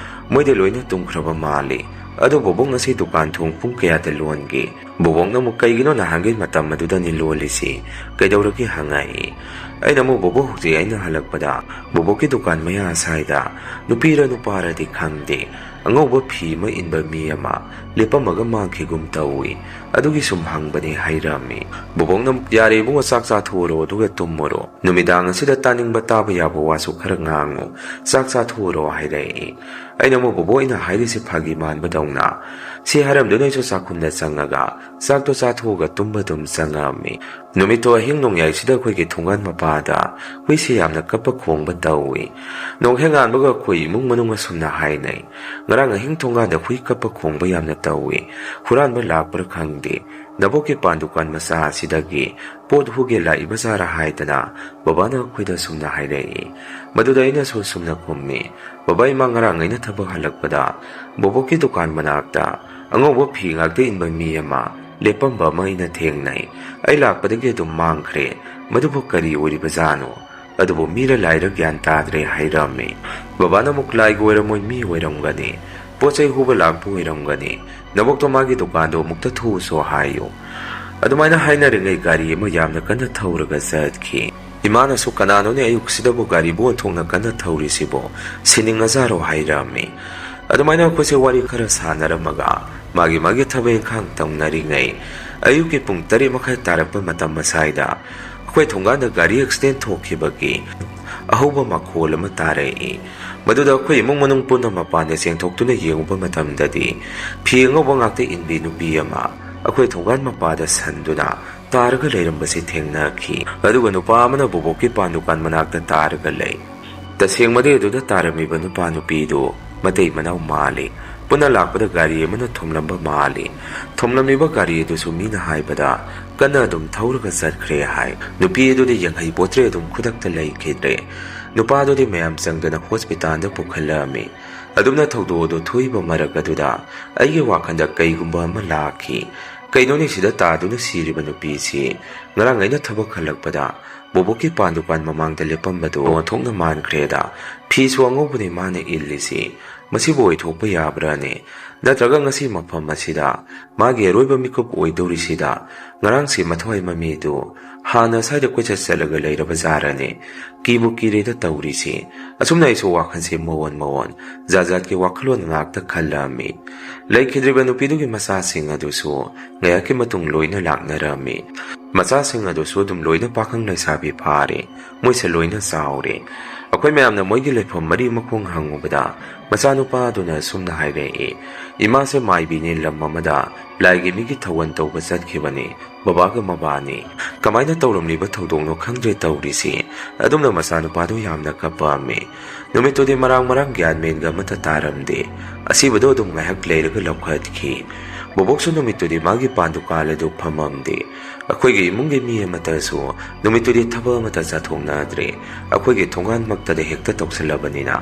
ꯃꯣꯏꯗꯤ ꯂꯣꯏꯅ ꯇꯨꯝꯈ꯭ꯔꯕ ꯃꯥꯜꯂꯤ꯫ ꯑꯗꯣ ꯕꯣꯕꯣꯛ, ꯉꯁꯤ ꯗꯨꯀꯥꯟ ꯊꯣꯡ ꯄꯨꯡ ꯀꯌꯥꯗ ꯂꯣꯟꯒꯦ?" ꯕꯣꯕꯣꯛꯅ ꯑꯃꯨꯛ, "ꯀꯩꯒꯤꯅꯣ ꯅꯍꯥꯟꯒꯩ ꯃꯇꯝ ꯑꯗꯨꯗꯅꯤ ꯂꯣꯜꯂꯤꯁꯤ? ꯀꯩꯗꯧꯔꯒꯦ?" ꯍꯪꯉꯛꯏ꯫ ꯑꯩꯅ ꯑꯃꯨꯛ, "ꯕꯣꯕꯣꯛ, ꯍꯧꯖꯤꯛ ꯑꯩꯅ ꯍꯜꯂꯛꯄꯗ ꯕꯣꯕꯣꯛꯀꯤ ꯗꯨꯀꯥꯟ ꯃꯌꯥ ꯑꯁꯥꯏꯗ ꯅꯨꯄꯤꯔ ꯅꯨꯄꯥꯔꯗꯤ ꯈꯪꯗꯦ, ꯑꯉꯧꯕ ꯐꯤ ꯑꯃ ꯏꯟꯕ ꯃꯤ ꯑꯃ ꯂꯦꯞꯄꯝꯃꯒ ꯃꯥꯡꯈꯤꯒꯨꯝ ꯇꯧꯏ꯫ ꯑꯗꯨꯒꯤ ꯁꯨꯝ ꯍꯪꯕꯅꯤ," ꯍꯥꯏꯔꯝꯃꯤ꯫ ꯕꯣꯕꯣꯛꯅ ꯑꯃꯨꯛ, "ꯌꯥꯔꯦ ꯏꯕꯨꯡꯉꯣ, ꯆꯥꯛ ꯆꯥꯊꯣꯛꯎꯔꯣ, ꯑꯗꯨꯒ ꯇꯨꯝꯃꯨꯔꯣ꯫ ꯅꯨꯃꯤꯗꯥꯡ ꯑꯁꯤꯗ ꯇꯥꯅꯤꯡꯕ ꯇꯥꯕ ꯌꯥꯕ ꯋꯥꯁꯨ ꯈꯔ ꯉꯥꯡꯉꯨ꯫ ꯆꯥꯛ ꯆꯥꯊꯣꯛꯎꯔꯣ," ꯍꯥꯏꯔꯛꯏ꯫ ꯑꯩꯅ ꯑꯃꯨꯛ, "ꯕꯣꯕꯣꯛ, ꯑꯩꯅ ꯍꯥꯏꯔꯤꯁꯤ ꯐꯥꯒꯤ ꯃꯥꯟꯕꯗꯧꯅ?" ꯁꯤ ꯍꯥꯏꯔꯝꯗꯨꯅ ꯑꯩꯁꯨ ꯆꯥꯛꯈꯨꯝꯗ ꯆꯪꯉꯒ ꯆꯥꯛꯇꯣ ꯆꯥꯊꯣꯛꯑꯒ ꯇꯨꯝꯕ ꯑꯗꯨꯝ ꯆꯪꯉꯛꯑꯝꯃꯤ꯫ ꯅꯨꯃꯤꯠꯇꯣ ꯑꯍꯤꯡ ꯅꯣꯡꯌꯥꯏꯁꯤꯗ ꯑꯩꯈꯣꯏꯒꯤ ꯊꯣꯡꯒꯥꯟ ꯃꯄꯥꯗ ꯍꯨꯏꯁꯤ ꯌꯥꯝꯅ ꯀꯞꯄ ꯈꯣꯡꯕ ꯇꯧꯏ꯫ ꯅꯣꯡ ꯍꯦꯛ ꯉꯥꯟꯕꯒ ꯑꯩꯈꯣꯏ ꯏꯃꯨꯡ ꯃꯅꯨꯡ ꯑꯁꯨꯝꯅ ꯍꯥꯏꯅꯩ, "ꯉꯔꯥꯡ ꯑꯍꯤꯡ ꯊꯣꯡꯒꯥꯟꯗ ꯍꯨꯏ ꯀꯞꯄ ꯈꯣꯡꯕ ꯌꯥꯝꯅ ꯇꯧꯏ꯫ ꯍꯨꯔꯥꯟꯕ ꯂꯥꯛꯄ꯭ꯔꯥ ꯈꯪꯗꯦ꯫ "ꯅꯕꯣꯛꯀꯤ ꯄꯥꯟ ꯗꯨꯀꯥꯟ ꯃꯆꯥ ꯑꯁꯤꯗꯒꯤ ꯄꯣꯠ ꯍꯨꯒꯦ ꯂꯥꯛꯏꯕ ꯖꯥꯔꯥ?" ꯍꯥꯏꯗꯅ ꯕꯕꯥꯅ ꯑꯩꯈꯣꯏꯗ ꯁꯨꯝꯅ ꯍꯥꯏꯔꯛꯏ꯫ ꯃꯗꯨꯗ ꯑꯩꯅꯁꯨ ꯁꯨꯝꯅ ꯈꯨꯝꯃꯤ, "ꯕꯕꯥ, ꯏꯃꯥ ꯉꯔꯥꯡ ꯑꯩꯅ ꯊꯕꯛ ꯍꯜꯂꯛꯄꯗ ꯕꯣꯕꯣꯛꯀꯤ ꯗꯨꯀꯥꯟ ꯃꯅꯥꯛꯇ ꯑꯉꯧꯕ ꯐꯤ ꯉꯥꯛꯇ ꯏꯟꯕ ꯃꯤ ꯑꯃ ꯂꯦꯞꯄꯝꯕ ꯑꯃ ꯑꯩꯅ ꯊꯦꯡꯅꯩ꯫ ꯑꯩ ꯂꯥꯛꯄꯗꯒꯤ ꯑꯗꯨꯝ ꯃꯥꯡꯈ꯭ꯔꯦ꯫ ꯃꯗꯨꯕꯨ ꯀꯔꯤ ꯑꯣꯏꯔꯤꯕꯖꯥꯠꯅꯣ? ꯑꯗꯨꯕꯨ ꯃꯤꯔ ꯂꯥꯏꯔ ꯒ꯭ꯌꯥꯟ ꯇꯥꯗ꯭ꯔꯦ" ꯍꯥꯏꯔꯝꯃꯤ꯫ ꯕꯕꯥꯅ ꯑꯃꯨꯛ, "ꯂꯥꯏꯒ ꯑꯣꯏꯔꯝꯃꯣꯏ, ꯃꯤ ꯑꯣꯏꯔꯝꯒꯅꯤ꯫ ꯄꯣꯠ ꯆꯩ ꯍꯨꯕ ꯂꯥꯛꯄ ꯑꯣꯏꯔꯝꯒꯅꯤ꯫ ꯅꯕꯣꯛꯇꯣ ꯃꯥꯒꯤ ꯗꯨꯀꯥꯟꯗꯣ ꯑꯃꯨꯛꯇ ꯊꯣꯛꯎꯁꯣ ꯍꯥꯏꯌꯨ"꯫ ꯑꯗꯨꯃꯥꯏꯅ ꯍꯥꯏꯅꯔꯤꯉꯩ ꯒꯥꯔꯤ ꯑꯃ ꯌꯥꯝꯅ ꯀꯟꯅ ꯊꯧꯔꯒ ꯆꯠꯈꯤ꯫ ꯏꯃꯥꯅꯁꯨ, "ꯀꯅꯥꯅꯣꯅꯦ ꯑꯌꯨꯛꯁꯤꯗꯕꯨ ꯒꯥꯔꯤꯕꯨ ꯑꯣꯟꯊꯣꯛꯅ ꯀꯟꯅ ꯊꯧꯔꯤꯁꯤꯕꯣ? ꯁꯤꯅꯤꯡꯉꯖꯥꯔꯣ?" ꯍꯥꯏꯔꯝꯃꯤ꯫ ꯑꯗꯨꯃꯥꯏꯅ ꯑꯩꯈꯣꯏꯁꯦ ꯋꯥꯔꯤ ꯈꯔ ꯁꯥꯟꯅꯔꯝꯃꯒ ꯃꯥꯒꯤ ꯃꯥꯒꯤ ꯊꯕꯛ ꯏꯪꯈꯥꯡ ꯇꯧꯅꯔꯤꯉꯩ, ꯑꯌꯨꯛꯀꯤ ꯄꯨꯡ ꯇꯔꯦꯠ ꯃꯈꯥꯏ ꯇꯥꯔꯛꯄ ꯃꯇꯝ ꯑꯁ꯭ꯋꯥꯏꯗ ꯑꯩꯈꯣꯏ ꯊꯣꯡꯒꯥꯟꯗ ꯒꯥꯔꯤ ꯑꯦꯛꯁꯤꯗꯦꯟ ꯊꯣꯛꯈꯤꯕꯒꯤ ꯑꯍꯧꯕ ꯃꯈꯣꯜ ꯑꯃ ꯇꯥꯔꯛꯏ꯫ ꯃꯗꯨꯗ ꯑꯩꯈꯣꯏ ꯏꯃꯨꯡ ꯃꯅꯨꯡ ꯄꯨꯟꯅ ꯃꯄꯥꯟꯗ ꯆꯦꯟꯊꯣꯛꯇꯨꯅ ꯌꯦꯡꯉꯨꯕ ꯃꯇꯝꯗꯗꯤ, ꯐꯤ ꯑꯉꯧꯕ ꯉꯥꯛꯇ ꯏꯟꯕꯤ ꯅꯨꯄꯤ ꯑꯃ ꯑꯩꯈꯣꯏ ꯊꯣꯡꯒꯥꯟ ꯃꯄꯥꯗ ꯁꯟꯗꯨꯅ ꯇꯥꯔꯒ ꯂꯩꯔꯝꯕꯁꯤ ꯊꯦꯡꯅꯈꯤ꯫ ꯑꯗꯨꯒ ꯅꯨꯄꯥ ꯑꯃꯅ ꯕꯣꯕꯣꯛꯀꯤ ꯄꯥꯟ ꯗꯨꯀꯥꯟ ꯃꯅꯥꯛꯇ ꯇꯥꯔꯒ ꯂꯩ꯫ ꯇꯁꯦꯡꯕꯗꯤ ꯑꯗꯨꯗ ꯇꯥꯔꯝꯃꯤꯕ ꯅꯨꯄꯥ ꯅꯨꯄꯤꯗꯨ ꯃꯇꯩ ꯃꯅꯥꯎ ꯃꯥꯜꯂꯤ꯫ ꯄꯨꯟꯅ ꯂꯥꯛꯄꯗ ꯒꯥꯔꯤ ꯑꯃꯅ ꯊꯣꯝꯂꯝꯕ ꯃꯥꯜꯂꯤ꯫ ꯊꯣꯝꯂꯝꯂꯤꯕ ꯒꯥꯔꯤ ꯑꯗꯨꯁꯨ ꯃꯤꯅ ꯍꯥꯏꯕꯗ ꯀꯟꯅ ꯑꯗꯨꯝ ꯊꯧꯔꯒ ꯆꯠꯈ꯭ꯔꯦ ꯍꯥꯏ꯫ ꯅꯨꯄꯤ ꯑꯗꯨꯗꯤ ꯌꯦꯡꯍꯩ ꯄꯣꯠꯇ꯭ꯔꯦ, ꯑꯗꯨꯝ ꯈꯨꯗꯛꯇ ꯂꯩꯈꯤꯗ꯭ꯔꯦ꯫ ꯅꯨꯄꯥꯗꯨꯗꯤ ꯃꯌꯥꯝ ꯆꯪꯗꯅ ꯍꯣꯁꯄꯤꯇꯥꯜꯗ ꯄꯨꯈꯠꯂꯛꯑꯝꯃꯤ꯫ ꯑꯗꯨꯝꯅ ꯊꯧꯗꯣꯛ ꯑꯗꯨ ꯊꯣꯛꯏꯕ ꯃꯔꯛ ꯑꯗꯨꯗ ꯑꯩꯒꯤ ꯋꯥꯈꯜꯗ ꯀꯩꯒꯨꯝꯕ ꯑꯃ ꯂꯥꯛꯈꯤ꯫ ꯀꯩꯅꯣꯅꯦ ꯁꯤꯗ ꯇꯥꯗꯨꯅ ꯁꯤꯔꯤꯕ ꯅꯨꯄꯤꯁꯤ? ꯉꯔꯥꯡ ꯑꯩꯅ ꯊꯕꯛ ꯍꯜꯂꯛꯄꯗ ꯕꯣꯕꯣꯛꯀꯤ ꯄꯥꯟ ꯗꯨꯀꯥꯟ ꯃꯃꯥꯡꯗ ꯂꯦꯞꯄꯝꯕꯗꯣ ꯑꯣꯟꯊꯣꯛꯅ ꯃꯥꯟꯈ꯭ꯔꯦꯗ꯫ ꯐꯤꯁꯨ ꯑꯉꯧꯕꯅꯤ ꯃꯥꯅ ꯏꯜꯂꯤꯁꯤ꯫ ꯃꯁꯤꯕꯨ ꯑꯣꯏꯊꯣꯛꯄ ꯌꯥꯕ꯭ꯔꯥꯅꯦ? ꯅꯠꯇ꯭ꯔꯒ ꯉꯁꯤ ꯃꯐꯝ ꯑꯁꯤꯗ ꯃꯥꯒꯤ ꯑꯔꯣꯏꯕ ꯃꯤꯀꯨꯞ ꯑꯣꯏꯗꯧꯔꯤꯁꯤꯗ ꯉꯔꯥꯡꯁꯤ ꯃꯊ꯭ꯋꯥꯏ ꯃꯃꯤꯗꯨ ꯍꯥꯟꯅ ꯁ꯭ꯋꯥꯏꯗ ꯀꯣꯏꯆꯠ ꯆꯠꯂꯒ ꯂꯩꯔꯕ ꯖꯥꯔꯅꯦ? ꯀꯤꯕꯨ ꯀꯤꯔꯦꯗ ꯇꯧꯔꯤꯁꯤ꯫ ꯑꯁꯨꯝꯅ ꯑꯩꯁꯨ ꯋꯥꯈꯜꯁꯦ ꯃꯑꯣꯟ ꯃꯑꯣꯟ, ꯖꯥꯠ ꯖꯥꯠꯀꯤ ꯋꯥꯈꯜꯂꯣꯟ ꯉꯥꯛꯇ ꯈꯜꯂꯝꯃꯤ꯫ ꯂꯩꯈꯤꯗ꯭ꯔꯤꯕ ꯅꯨꯄꯤꯗꯨꯒꯤ ꯃꯆꯥꯁꯤꯡ ꯑꯗꯨꯁꯨ ꯉꯥꯏꯍꯥꯛꯀꯤ ꯃꯇꯨꯡ ꯂꯣꯏꯅ ꯂꯥꯛꯅꯔꯝꯃꯤ꯫ ꯃꯆꯥꯁꯤꯡ ꯑꯗꯨꯁꯨ ꯑꯗꯨꯝ ꯂꯣꯏꯅ ꯄꯥꯈꯪ ꯂꯩꯁꯥꯕꯤ ꯐꯥꯔꯦ꯫ ꯃꯣꯏꯁꯦ ꯂꯣꯏꯅ ꯆꯥꯎꯔꯦ꯫ ꯑꯩꯈꯣꯏ ꯃꯌꯥꯝꯅ ꯃꯣꯏꯒꯤ ꯂꯩꯐꯝ ꯃꯔꯤ ꯃꯈꯣꯡ ꯍꯪꯉꯨꯕꯗ, ꯃꯆꯥꯅꯨꯄꯥ ꯑꯗꯨꯅ ꯑꯁꯨꯝꯅ ꯍꯥꯏꯔꯛꯏ, "ꯏꯃꯥꯁꯦ ꯃꯥꯏꯕꯤꯅꯦ, ꯂꯝ ꯑꯃꯗ ꯂꯥꯏꯒꯤ ꯃꯤꯒꯤ ꯊꯧꯒꯜ ꯇꯧꯕ ꯆꯠꯈꯤꯕꯅꯤ꯫ ꯕꯕꯥꯒ ꯃꯕꯥꯅꯤ꯫ ꯀꯃꯥꯏꯅ ꯇꯧꯔꯝꯂꯤꯕ ꯊꯧꯗꯣꯛꯅꯣ ꯈꯪꯗ꯭ꯔꯦ ꯇꯧꯔꯤꯁꯤ"꯫ ꯑꯗꯨꯝꯅ ꯃꯆꯥꯅꯨꯄꯥꯗꯨ ꯌꯥꯝꯅ ꯀꯞꯄꯛꯑꯝꯃꯤ꯫ ꯅꯨꯃꯤꯠꯇꯨꯗꯤ ꯃꯔꯥꯡ ꯃꯔꯥꯡ ꯒ꯭ꯌꯥꯟ ꯃꯦꯟꯒ ꯑꯃꯠꯇ ꯇꯥꯔꯝꯗꯦ꯫ ꯑꯁꯤꯕꯗꯣ ꯑꯗꯨꯝ ꯉꯥꯏꯍꯥꯛ ꯂꯩꯔꯒ ꯂꯧꯈꯠꯈꯤ꯫ ꯕꯣꯕꯣꯛꯁꯨ ꯅꯨꯃꯤꯠꯇꯨꯗꯤ ꯃꯥꯒꯤ ꯄꯥꯟ ꯗꯨꯀꯥꯟ ꯑꯗꯨ ꯐꯝꯃꯝꯗꯦ꯫ ꯑꯩꯈꯣꯏꯒꯤ ꯏꯃꯨꯡꯒꯤ ꯃꯤ ꯑꯃꯠꯇꯁꯨ ꯅꯨꯃꯤꯠꯇꯨꯗꯤ ꯊꯕꯛ ꯑꯃꯠꯇ ꯆꯠꯊꯣꯛꯅꯗ꯭ꯔꯦ꯫ ꯑꯩꯈꯣꯏꯒꯤ ꯊꯣꯡꯒꯥꯟꯃꯛꯇꯗ ꯍꯦꯛꯇ ꯇꯧꯁꯜꯂꯕꯅꯤꯅ꯫